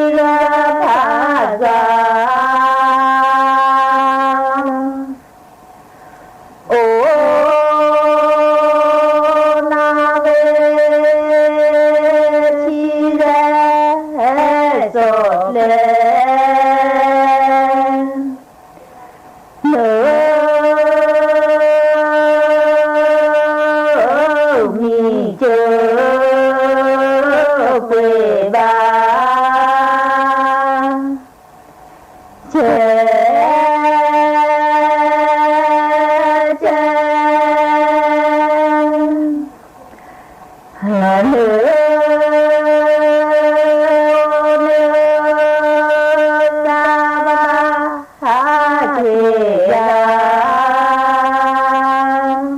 လၢဖးဂၤ အိၣ်နၢ်ဂ့ၤ ထံရဲၣ်စီၤကျဲ နမံၤကၢပှ့ၤဘၣ် ကဲ ကဲ လၢ လၢ သးဘၣ်ဟးက့ၤယၤ ကၢအိၣ်ကၢ သး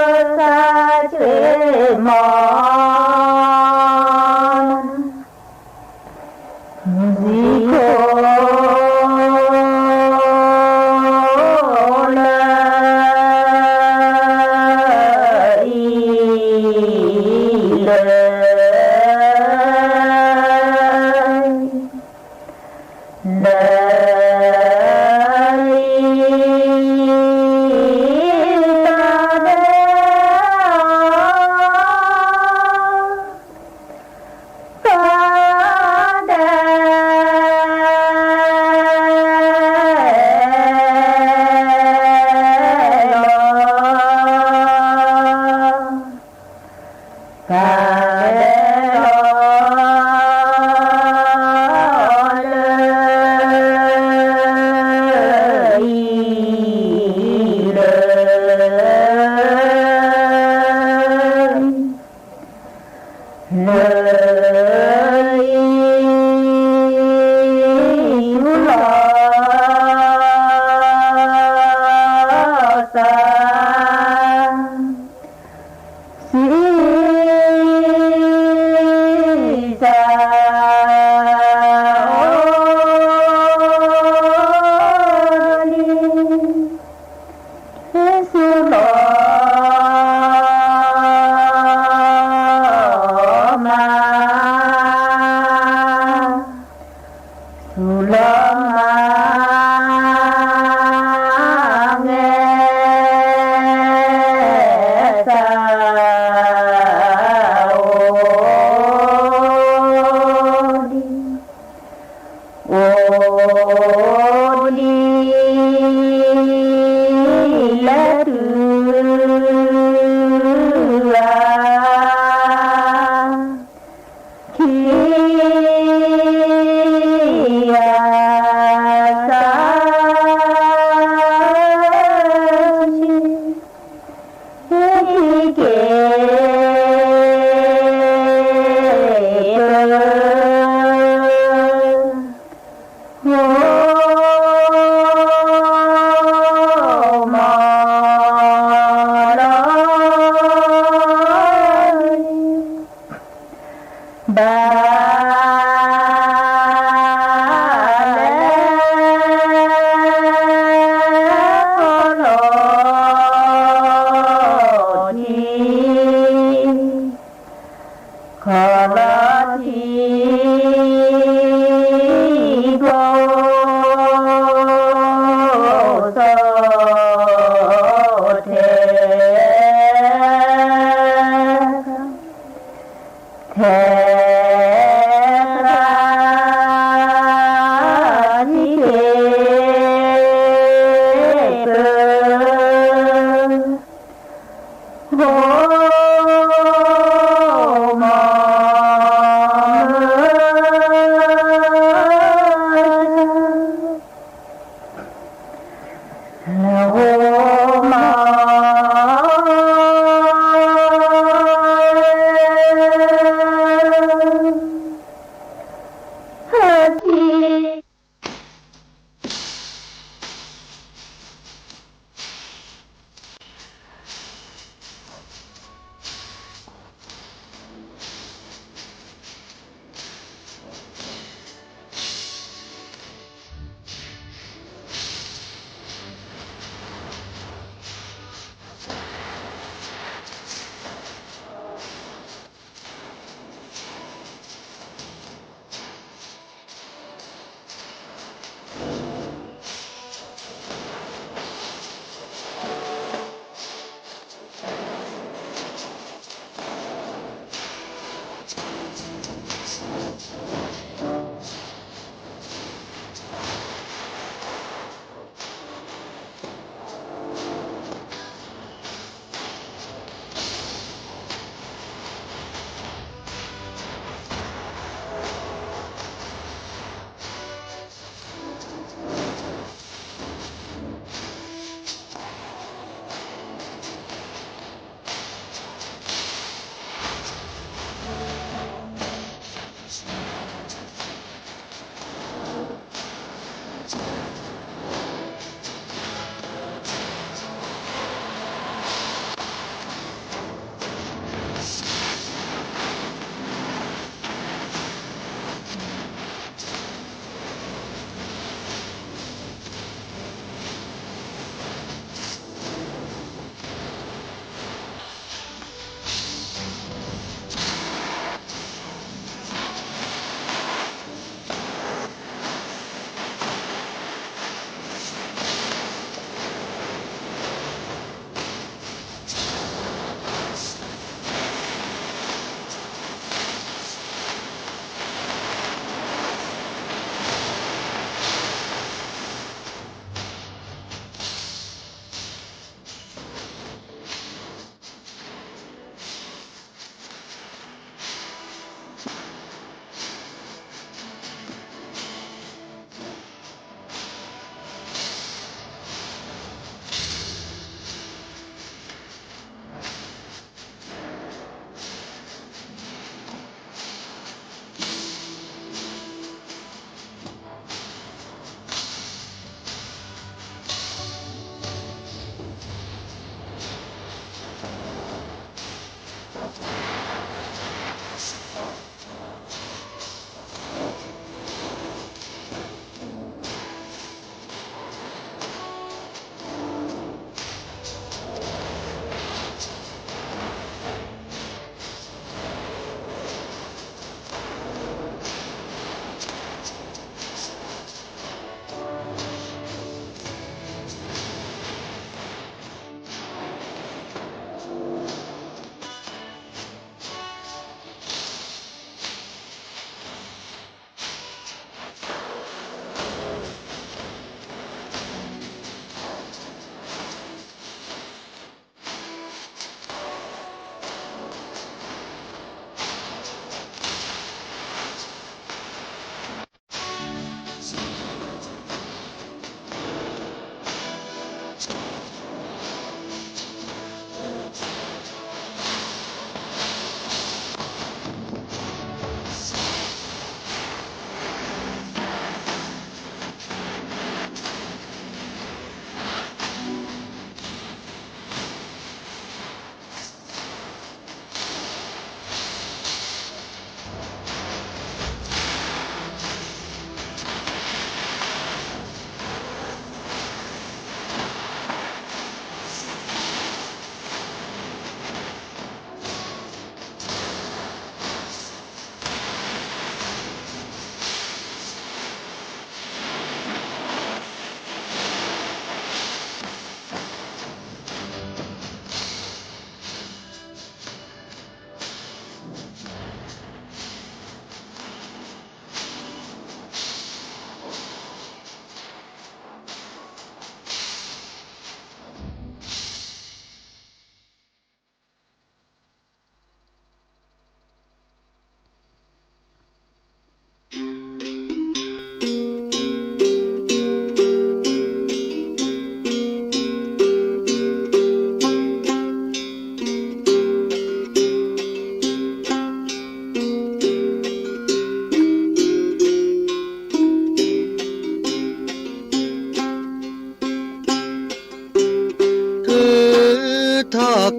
ကၢမီၤ မုၢ်စံၣ်ခိၣ်လၢအံၤလၢ လၢအံၤတၢ်ဒဲး တၢ်ဒဲး လီၤ တၢ်ဒဲးလီၤ လၢအံၤလၢ လၢအံၤဆူလီၤသး ဆံးစၢ်အိၣ်လံ ဆူလီၤမး ဆူလီၤမး ငဲၤစၢ်အိၣ်ဒံး အိၣ်ဒံး လၢတုၤအ ခံဂၤ သၢဆံ ဟံးက့ၤ ပၢ ဟိ မီၤလီၤ ဘၣ်လဲၣ် ခီလီၤထံ ခီလီၤထံ ကိးသီၣ်ထဲ ထဲသရၣ် ထံက့ၤပၢ ဟိ မီၤ ဟိ မီၤ ထံ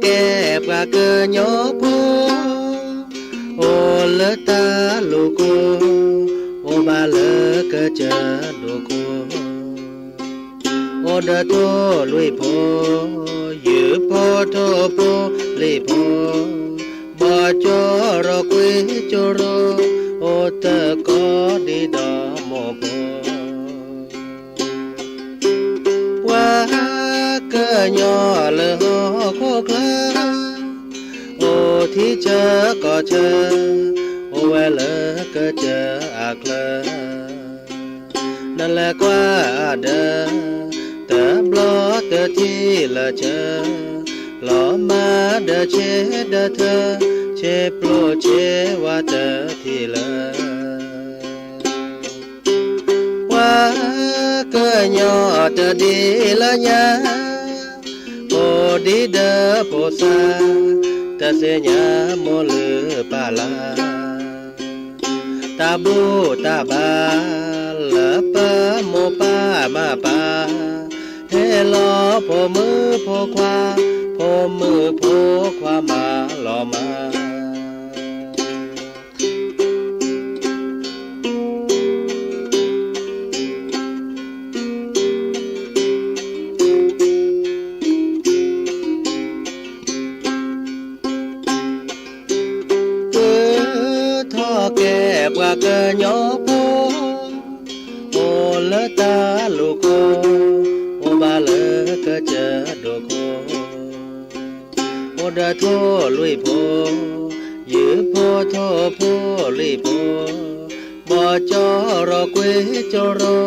ကဲပှၤကညီဖိ အိၣ်လၢတၢ်လူၢ်ခိၣ်, အိၣ်ဘၣ်လၢကစၢၢ်ဒိၣ်ခိၣ်, အိၣ်ဒီးထိၣ်လွံၢ်ဖိ, ယုၢ်ဖိထိၣ်ဖိလံၣ်ဖိ, ဘီကၠိရိကွ့ကၠိရိ, အိၣ်သကိးဒံးဒီးမိၢ်ဖိ ပှၤကညီလၢဟီၣ်ခိၣ်ချၢ, အိၣ်ထံဆၢကီၢ်ဆၢ, အိၣ်ဝဲလၢကစၢၢ်အချၢ, နလဲၤကွၢ်ဒီး တဘျီတထံၣ်လၢဆၢ, လီၤမၢ်ဒီးဆ့ဒီးထၢ, ဆ့ပျိၢ်ဆ့ဝါတထံၣ်လၢ ပှၤကညီတဒ်လၢညါ, ဖိဒံဒီးဖိသၣ်, တသ့ၣ်ညါမိၢ်လုၢ်ပၢ်လၢ်, တၢ်ဘူၣ်တၢ်ဘါ လၢပမိၢ်ပၢ်မၤပၢ်, ဟဲလီၤဖိမုၣ်ဖိခွါ, ဖိမုၣ်ဖိခွါမၤလီၤမၢ် ကထီၣ်ကဲပှၤကညီဖိ, အိၣ်လၢတၢ်လူၢ်ခိၣ်, အိၣ်ဘၣ်လၢကစၢၢ်ဒိၣ်ခိၣ်, အိၣ်ဒီးထိၣ်လွံၢ်ဖိ, ယုၢ်ဖိထိၣ်ဖိလံၣ်ဖိ, ဘီကၠိရိကွ့ကၠိရိ,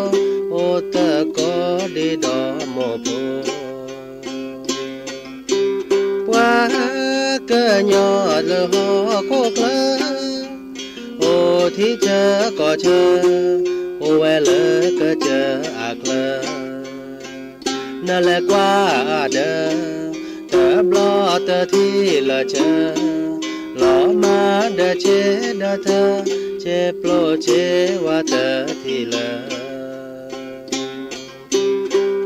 အိၣ်သကိးဒံးဒီးမိၢ်ဖိ ပှၤကညီလၢဟီၣ်ခိၣ်ချၢ, အိၣ်ထံဆၢကီၢ်ဆၢ, အိၣ်ဝဲလၢကစၢၢ်အချၢ, နလဲၤကွၢ်ဒီး တဘျီတထံၣ်လၢဆၢ, လီၤမၢ်ဒီးဆ့ဒီးထၢ, ဆ့ပျိၢ်ဆ့ဝါတထံၣ်လၢ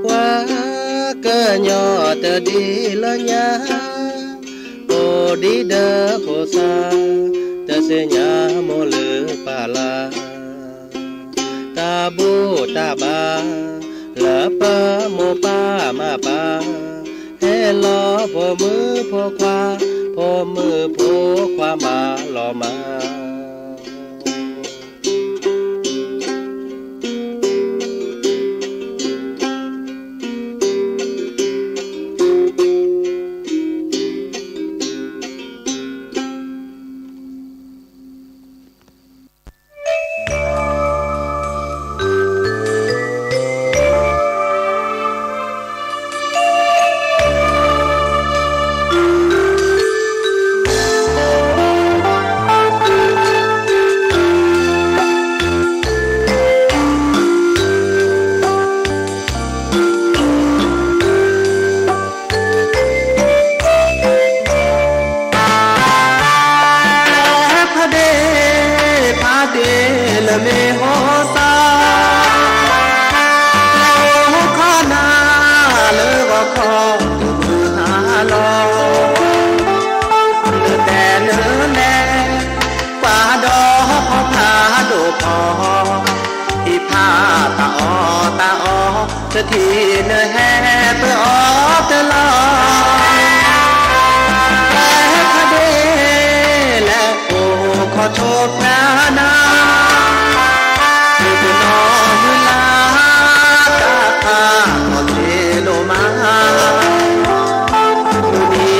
ပှၤကညီတဒ်လၢညါ, ဖိဒံဒီးဖိသၣ်, တသ့ၣ်ညါမိၢ်လုၢ်ပၢ်လၢ်, တၢ်ဘူၣ်တၢ်ဘါ လၢပမိၢ်ပၢ်မၤပၢ်, ဟဲလီၤဖိမုၣ်ဖိခွါ, ဖိမုၣ်ဖိခွါမၤလီၤမၢ် ဖးဒ့ၣ် ဖးဒ့ၣ်လၢမ့ၢ်ဟီၣ်စၢ်, လဲၤအိၣ်ခီၣ်နၤလၢဂီၤခီၣ် တုၤမုၢ်ဟါလီၤ, နတဲနလဲၤ ကွၢ်ဒီးဖီဖးဒိၣ်ဖီ, ဟံးဖးတၢ်အီၣ်တၢ်အီ, တထံၣ်နဟဲပၢအီၣ်တလီၤ, ဖးဒ့ၣ် လဲၤအိၣ်ခီၣ်ဆိးပှၢ်နၤ, မုၢ်ကနီၤမုၢ်လါ တၢ်အါထီၣ်တ့ၢ်လိာ်မး, မုၢ်နံၤမုၢ်သီ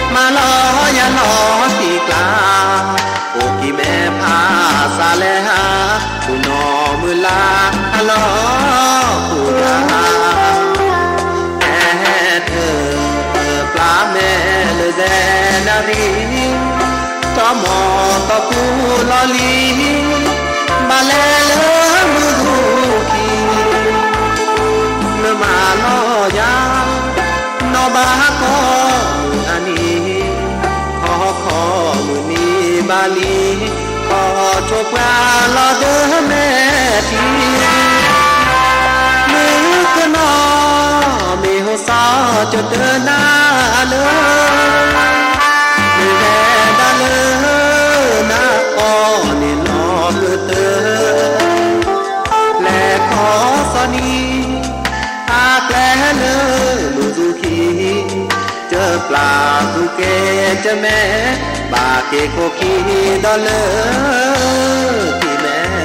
မၤလီၤယၤလီၤတံၢ်ကျါ, အိၣ်ကံၤမဲာ်ဖးစးလဲၤဟး, မုၢ်နီၤမုၢ်လါအလီၤပူၤယၤ, ဟဲထၢၣ် ပျၢ်မဲာ်လၢဒဲနၣ်ရံၣ်, တီမီၤတီပူၤလီၤလံ, ဘၣ်လဲၤလၢမုၢ်ဂီၤခံ, နမၤလီၤယၤ နီၢ်ဘၣ်ကိးမုၢ်အနံၤ, ခီခီမုၢ်နံၤဘၣ်လံ, ခီဆိးပှၢ်လီၤဒၢမဲာ်ထံ, မုၢ်ကနီၤမ့ၢ် စီၤကတၢၢ်နၤလၢ မ့ၢ်ဝဲဒၣ်လၢ နအီၣ်န့ၣ်လီၤကတၢၢ် လဲၤခီစီၤနံၤ အကျဲလၢ မုၢ်သူၣ်ခံ ကပျၢ်သူၣ်ကဲကမဲ ဘၣ်က့ၤခိၣ်ခံဒီးလၢ ခံမဲ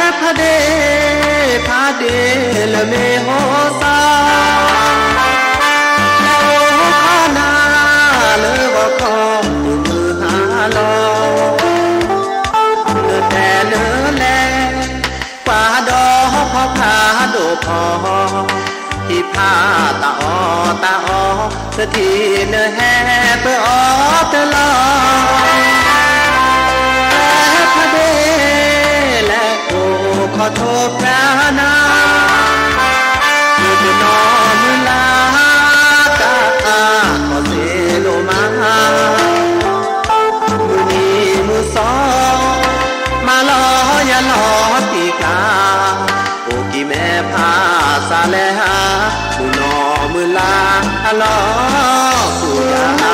ဖးဒ့ၣ် ဖးဒ့ၣ်လၢမ့ၢ်ဟိစါ လဲၤအိၣ်ခီနၤလၢဂီၤခီ မုၢ်ဟါလီၤ နတဲလၢလဲၤ ကွၢ်ဒီးဟီၣ်ဖီဖးဒိၣ်ဖီ ဟံၣ်ဖးတၢ်အီၣ်တၢ်အီ တထံၣ်နဟဲပၢအီၤတလီၤ ဖးဒ့ၣ် လဲၤအိၣ်ခီထိၣ်ပြၢနၤ မုၢ်တနီၤမုၢ်လၢ် တၢ်အါထီၣ်စ့လိာ်မး မုၢ်နံၤမုၢ်သီ မၤလီၤယၤလီၤတံၢ်ကျါ အိၣ်ကံၤမဲဖးစးလဲၤဟး မုၢ်နီၤမုၢ်လၢ်အလီၤဃူယၤ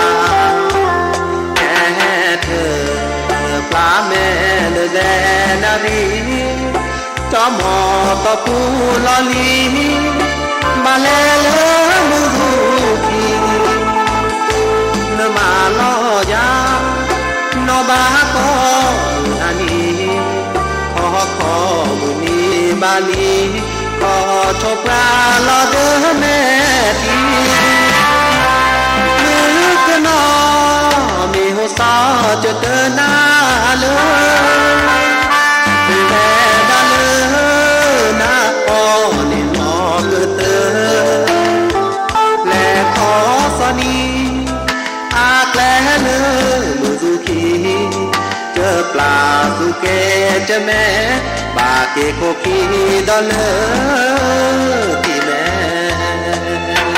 ဟဲထၢၣ် ပျၢ်မဲလၢဒဲနၣ်ရံၣ် ကၠီမီၤသီပူၤလီၤလံ ဘၣ်လဲၤလၢမုၢ်သူၣ်ခံ နမၤလီၤယၤ နီၢ်ဘၣ်ကိးမုၢ်နၤနံၤ ခီခီမုၢ်နံၤဘၣ်လံ ခီထိၣ်ပြၢလီၤဒၢမဲာ်တံၢ် မုၢ်ကနီၤ မ့ၢ်ဟိစါကတၢၢ်နၤလၢ မ့ၢ်ဝဲဒၣ်လၢ နအီၣ်န့ၣ်လီၤကတၢၢ် လဲၤခီစီၤနံၤ အကျဲလၢ မုၢ်သူၣ်ခံ ကပျၢ်သူၣ်ကဲကမဲ ဘၣ်က့ၤခိၣ်ခံဒီးလၢ ခံမဲ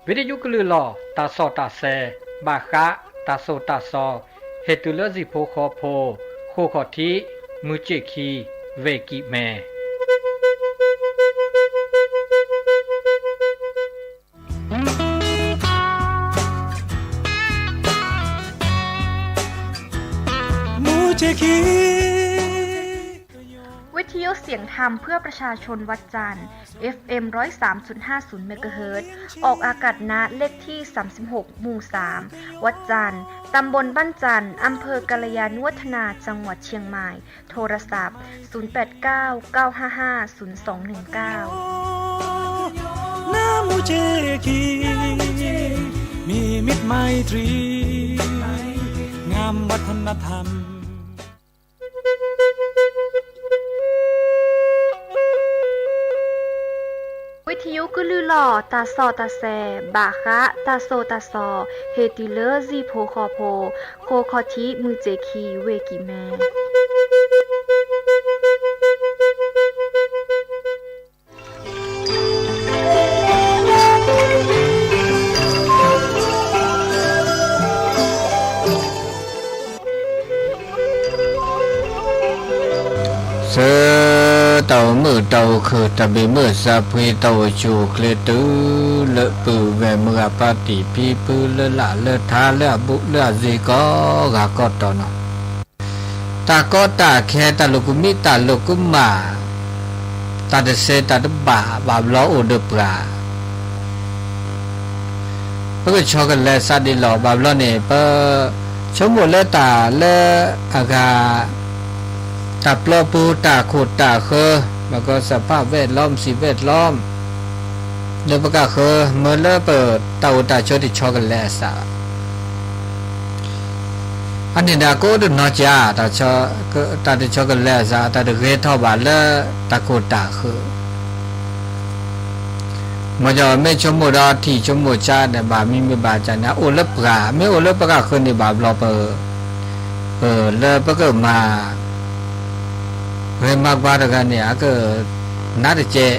ဝံသယုကလုၢ်လီၢ် တၢ်စီၣ်တၢ်ဆဲး ဘၣ်ဃး တၢ်သိၣ်တၢ်သီ ဟ့ၣ်တုၤလၢ စံၣ်ဖိဃီဖိ ဃိးခီၣ်ထံး မုၢ်စ့ၣ်ခံ ဝ့ၢ်ကံၢ်မဲ မုၢ်စ့ၣ်ခံ วิทยุเสียงธรรมเพื่อประชาชนวัดจันทร์ เอฟเอ็ม ร้อยสามจุดห้าศูนย์ เมกะเฮิรตซ์ ออกอากาศณ เลขที่ สามสิบหก หมู่ สาม วัดจันทร์ ตำบลบ้านจันทร์ อำเภอกัลยาณวัฒนา จังหวัดเชียงใหม่ โทรศัพท์ ศูนย์แปดเก้า เก้าห้าห้า ศูนย์สองหนึ่งเก้า နမုၢ်စ့ၣ်ခံ မံၤမံၤမၤတြံ ငမ်းวัฒนธรรม ဝံသယုကလုၢ်လီၢ် တၢ်စီၣ်တၢ်ဆဲး ဘၣ်ဃး တၢ်သိၣ်တၢ်သီ ဟ့ၣ်တုၤလၢ စံၣ်ဖိဃီဖိ ဃိးခီၣ်ထံး မုၢ်စ့ၣ်ခံ ဝ့ၢ်ကံၢ်မဲ သၢ တၢ်အိၣ်မုာ်တၢ်အိၣ်ခုၣ် တၢ်ဘၣ်မုာ်သးဖှံ တၢ်အိၣ်ဆူၣ်အိၣ်ချ့တုၤလၢပုၢ်ဝဲၢ်မုၢ်ဂၤပၢ်တံၢ်ဖံဖုလၢလၢ်လၢထါလၢအဘူးလၢအသ့ကိးဂၤကိးတီၤနီၤ တၢ်ကီတၢ်ခဲ တၢ်လိာ်ကမံ တၢ်လိာ်ကမၣ် တၢ်တဆဲးတၢ်တဘၣ် ဘၣ်ဘျီအိၣ်ဒီးပှၤ ပကဆီကလဲၤသးဒ်လီၤ ဘၣ်ဘျီန့ၣ် ပ ဆိကမိၣ်လၢတၢ်လၢအဂၤ တၢ်ပျီပူၤ တၢ်ခိၣ်တၢ်ဃၢၤ မ့ၢ်ကီး สภาพแวดล้อม สิ่งแวดล้อม လၢပကဃၢၤ မ့ၢ်လၢပတၢ်အိၣ်တၢ်ဆိးတဆီကလဲၤအသး အန့ၣ်ဒီးကအိၣ်တနီၤကၠး တၢ်တဆီကလဲၤအသး တၢ်တဂ့ၤထီၣ်ဘၣ်လၢတၢ်ခိၣ်တၢ်ဃၢၤ မ့ၢ်ကီး မ့ၢ်ဆိကမိၣ်ဒီးထံၣ်ဆိကမိၣ်ဆါန့ၣ် ဘၣ်မံမ့ၢ်ဘၣ်ကၠးန့ၣ် အိၣ်လၢပှၤ မ့ၢ်အိၣ်လၢပှၤဃၢၤန့ၣ်ဘၣ်ဘျီပ လၢပကမၤ ဂ့ၤမၤကွၢ်တဂၤန့ၣ် အကနးတကဲး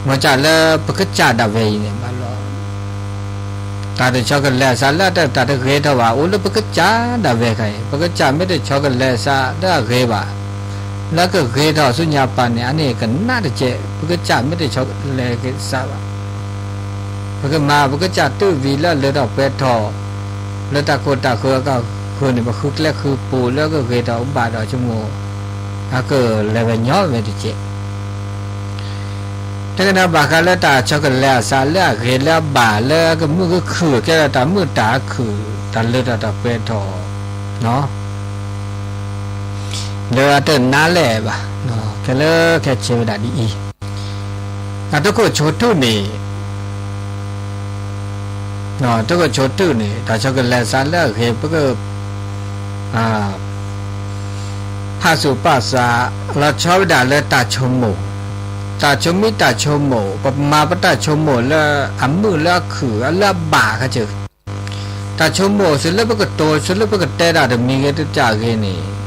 မ့ၢ်ကၠးလၢပကစၢ်ဒၣ်ဝဲအံၤန့ၣ်ဘၣ်လီၤ. တၢ်တဆီကလဲၤအသးလၢတၢ်တဂ့ၤထီၣ်ဘၣ် အိၣ်လၢပကစၢ်ဒၣ်ဝဲခါအံၤ ပကစၢ်မ့ၢ်တဆီကလဲၤအသးလၢအဂ့ၤဘၣ် လၢကဂ့ၤထီၣ်ဆူညါပၤန့ၣ် အန့ၣ်ကနးတကဲး ပကစၢ်မ့ၢ်တဆီကလဲၤက့ၤအသးဘၣ် ပကမၤ ပကစၢ်တုၢ်ဝံၤလၢအလၢထီၣ်ပှဲၤထီၣ် လၢတၢ်ခိၣ်တၢ်ဃၢၤအကဃၢၤန့ၣ် ပဃုကျဲဃုပူၤလၢကဂ့ၤထီၣ်ဘၣ်ဒီးဆိကမိၣ် အကလဲၤဝဲညီဝဲတကဲး တကနၣ်ဘၣ်ဃးလၢတၢ်ဆီကလဲၤအသးလၢအဂ့ၤလၢအဘၣ်လၢအကမုာ်ကခုၣ် ကဲထီၣ်တၢ်မုာ်တၢ်ခုၣ် တၢ်လၢထီၣ်တၢ်ပှဲၤထီၣ် လၢအတနါလဲၣ်ဘၣ် ခဲလၢာ်ခဲဆ့ဝဲဒၣ်ဒ်အံၤ တၢ်တခိၣ်ဆိထူၣ်န့ၣ် တခိၣ်ဆိထူၣ်န့ၣ် တၢ်ဆီကလဲၤအသးလၢအဂ့ၤ ပက ဖးသူၣ်ပာ်သး လီၤဆီဝဲဒၣ်လၢတၢ်ဆိကမိၣ်, တၢ်ဆိမံတၢ်ဆိကမိၣ် ပမၤပတၢ်ဆိကမိၣ်လၢအမုာ်လၢအခုၣ်လၢအဘၣ်ခါဆၢ တၢ်ဆိကမိၣ် သုးလၢပကတိၤ သုးလၢပကတဲတၢ်တမံၤဂ့ၤတကးဂ့ၤန့ၣ်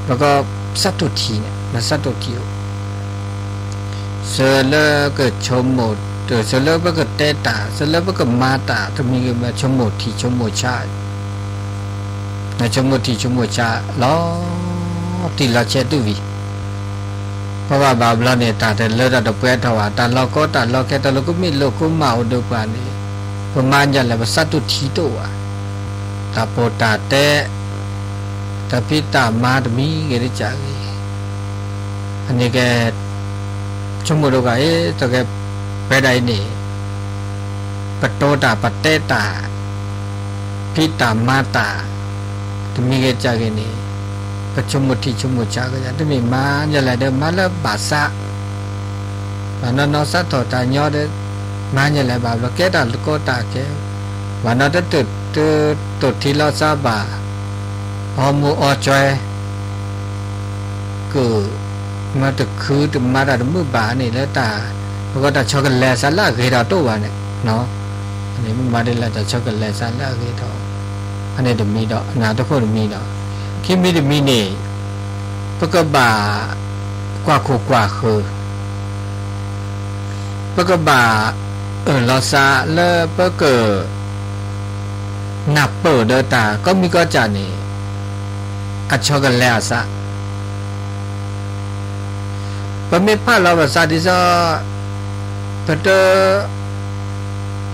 ပကစးတိၢ်ထံန့ၣ် ပစးတိၢ်ထံအိၣ် သုးလၢကဆိကမိၣ် သုးလၢပကတဲတၢ် သုးလၢပကမၤတၢ်တမံၤဂ့ၤ ပဆိကမိၣ်ထံဆိကမိၣ်ဆး ဆိကမိၣ်ထံဆိကမိၣ်ဆး လီၤတံၢ်လီၤဆဲးတုၤဝံၤ ပဘၣ်ဘၣ်ဘျီန့ၣ် တၢ်တလၢတၢ်တပှဲၤထီၣ်ဘၣ် တၢ်လီၤကီတၢ်လီၤခဲ တၢ်လိာ်ကမံၣ်လိာ်ကိမးအိၣ်ဒီးပှၤန့ၣ် ပမၤဒ်လဲၣ် ပစးတိၢ်ထံတအိၣ်ဘၣ် တၢ်ပိာ်တၢ်တဲ တၢ်ဖံးတၢ်မၤတမံၤဂ့ၤတကးဂ့ၤ အန့ၣ်ကဲ ဆိကမိၣ်တဂၤအံၤ တကဲ ပဝဲဒၣ်အံၤန့ၣ် ပတိၤတၢ်ပတဲတၢ် ဖံးတၢ်မၤတၢ် တမံၤဂ့ၤတကးဂ့ၤန့ၣ် ပဆိကမိၣ်ထံဆိကမိၣ်ဆးကယၤ တမ့ၢ်မၤဒ်လဲၣ်ဒီး မၤလၢဘၣ်ဆး ဘၣ်နီၢ်နီၢ်စးထီၣ်တၢ်ညီဒီး မၤဒ်လဲၣ်ဘၣ်ဘျီ ကဲတၢ်လၢကီတၢ်ခဲ ဘၣ်နီၢ်တတုၤ တတုၤထံလီၤစၢ်ဘၣ် အီၣ်မူးအီၣ်ကွဲ က မၤတခုတမၤတၢ်တမုာ်ဘၣ်န့ၣ်လၢတၢ် ပကီးတၢ်ဆီကလဲၤအသးလၢအဂ့ၤထီၣ်တအိၣ်ဘၣ်န့ၣ် မ့ၢ်မၤဒ်လဲၣ်တၢ်ဆီကလဲၤအသးလၢအဂ့ၤထီၣ် အန့ၣ်တမံၤဒီး နတခိၣ်တမံၤဒီး ခံမံၤတမံၤန့ၣ် ပကဘၣ်ကွၢ်ခိၣ်ကွၢ်ဃၢၤ ပကဘၣ်အၢၣ်လီၤသးလၢပက နၢ်ပၢၢ်ဒီးတၢ်ကိးမံၤကိးကၠးန့ၣ် အဆီကလဲၤအသး ပမ့ၢ်ဖးလီၤပသးဒ်သိး ပတ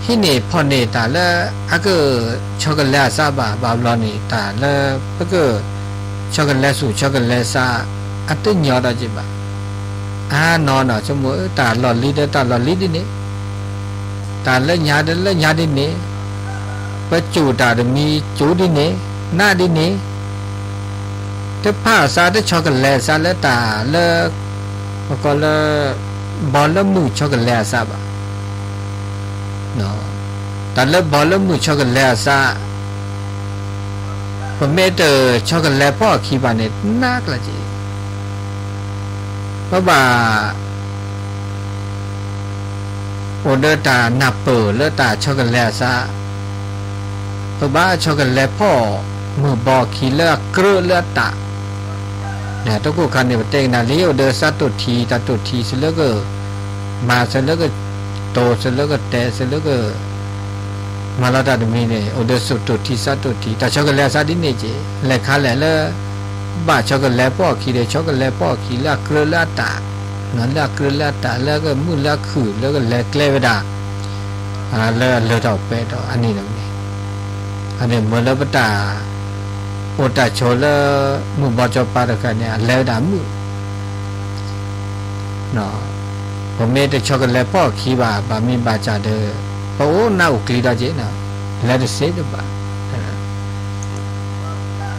ဟံးန့ၢ်ဖီၣ်န့ၢ်တၢ်လၢအကဆီကလဲၤအသးဘၣ် ဘၣ်ဘျီန့ၣ် တၢ်လၢပက ဆီကလဲၤသူၣ်ဆီကလဲၤသး အတညီဒီးက့ၤဘၣ် အါနီၢ်နီၢ်ဆိကမိၣ် တၢ်လီၢ်လံဒီးတၢ်လီၢ်လံဒ်န့ၣ် တၢ်လၢညါဒီးလၢညါဒ်န့ၣ် ပစိာ်တၢ်တမံၤစိာ်ဒ်န့ၣ် နးဒ်န့ၣ် တဖးအသးတဆီကလဲၤအသးလၢတၢ်လၢ ပကိးလၢ ဘီလၢမုၢ်ဆီကလဲၤအသးဘၣ် တၢ်လၢဘီလၢမုၢ်ဆီကလဲၤအသး ပမ့ၢ်တဆီကလဲၤဖီၣ်အခံဘၣ်န့ၣ် နးကျၢၤက့ၤ ပဘၣ် အိၣ်ဒီးတၢ်နၢ်ပၢၢ်လၢတၢ်ဆီကလဲၤအသး ပဘၣ်ဆီကလဲၤဖီၣ်မုၢ်ဘီခံလၢအကြၢးလၢအတၢ် တခိၣ်ခါန့ၣ် ပတဲကနၣ်လံ အိၣ်ဒီးသးတိၢ်ထံ တၢ်တိၢ်ထံ သုးလၢက မၤသုးလၢကတိၤ သုးလၢကတဲ သုးလၢက မၤလီၤတၢ်တမံၤန့ၣ် အိၣ်ဒီးသူၣ်တိၢ်ထံသးတိၢ်ထံ တၢ်ဆီကလဲၤအသးဒ်န့ၣ်က့ၤ လဲၤခါလဲၣ်လၢ ဘၣ်ဆီကလဲၤဖီၣ်အခံဒီး ဆီကလဲၤဖီၣ်အခံလၢအကြၢးလၢအတၢ် လၢအကြၢးလၢအတၢ် လၢကမုာ်လၢအခုၣ် လၢကလဲၤကျဲဝဲဒၣ် လၢအလၢထီၣ်ပှဲၤထီၣ်အန့ၣ်န့ၣ် အန့ၣ်မ့ၢ်လၢပတၢ် အိၣ်တၢ်ဆိးလၢ မုၢ်ဘီကၠီၤပၤတဃၣ်န့ၣ် အလဲၤဝဲဒၣ်မုာ် ပမ့ၢ်တဆီကလဲၤဖီၣ်အခံဘၣ် ဘၣ်မံၤဘၣ်စၢ်ဒီး ပအိၣ်နၢ်အိၣ်ကျံၤဒီးက့ၤ လဲၤတသ့တဘၣ်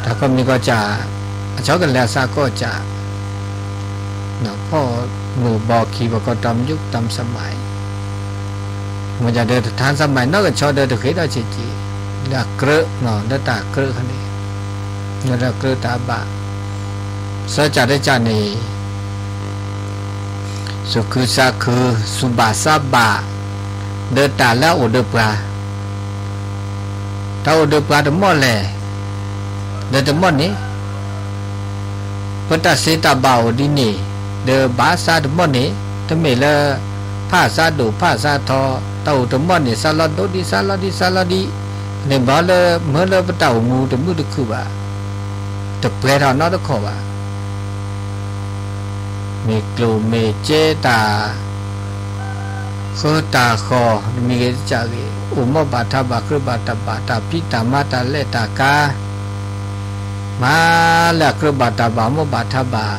ကီၢ်မံၤကီၢ်စဲၣ်, အဆီကလဲၤအစးကီၢ်စဲၣ်, ဖီၣ်မုာ်ဘီခံ ပကီၢ်တၢ်မယုၢ်တၢ်စမးအံၤ, မ့ၢ်ဒၣ်ဒီးတထါစမးအံၤနီၢ်ကဆီဒီးတဃ့ထီၣ်ဆံးက့ၤ, လၢအကြၢး, လၢတၢ်ကြၢးန့ၣ်, လၢအကြၢးတၢ်ဘၣ်, စၢကၠးတကၠးန့ၣ် သူၣ်ခုသးခု, သူၣ်ဘၣ်သးဘၣ်, ဒီးတၢ်လၢအအိၣ်ဒီးပှၤ, တၢ်အိၣ်ဒီးပှၤတမီၢ်လဲၣ်, ဒီးတမီၢ်န့ၣ်, ပတၢ်သ့တၢ်ဘၣ်အိၣ်ဒ်န့ၣ်, ဒီးဘၣ်သးတမီၢ်န့ၣ်, တမ့ၢ်လၢ ဖးသးဒိၣ်ဖးသးထီ, တၢ်အိၣ်တမီၢ်န့ၣ် သးလီၤဒိၣ်ဒံး သးလီၤဒံး သးလီၤဒံး, န့ၣ်ဘၣ်လၢ မ့ၢ်လၢပတၢ်အိၣ်မူတမုာ်တခုၣ်ဘၣ်, တပှဲၤထီၣ်နီတခီၣ်ဘၣ် မ့ၢ်ကျိၣ်မ့ၢ်စ့တၢ် ဃၢတၢ်ဃီၤ တမံၤဂ့ၤတကၠးဂ့ၤ အိၣ်မီၢ်ဘၣ်ထးဘၣ် ကြၢးဘၣ်တၢ်ဘၣ် တၢ်ဖံးတၢ်မၤ တၢ်လဲၤတၢ်ကၤ မၤလၢအကြၢးဘၣ်တၢ်ဘၣ် မီၢ်ဘၣ်ထးဘၣ်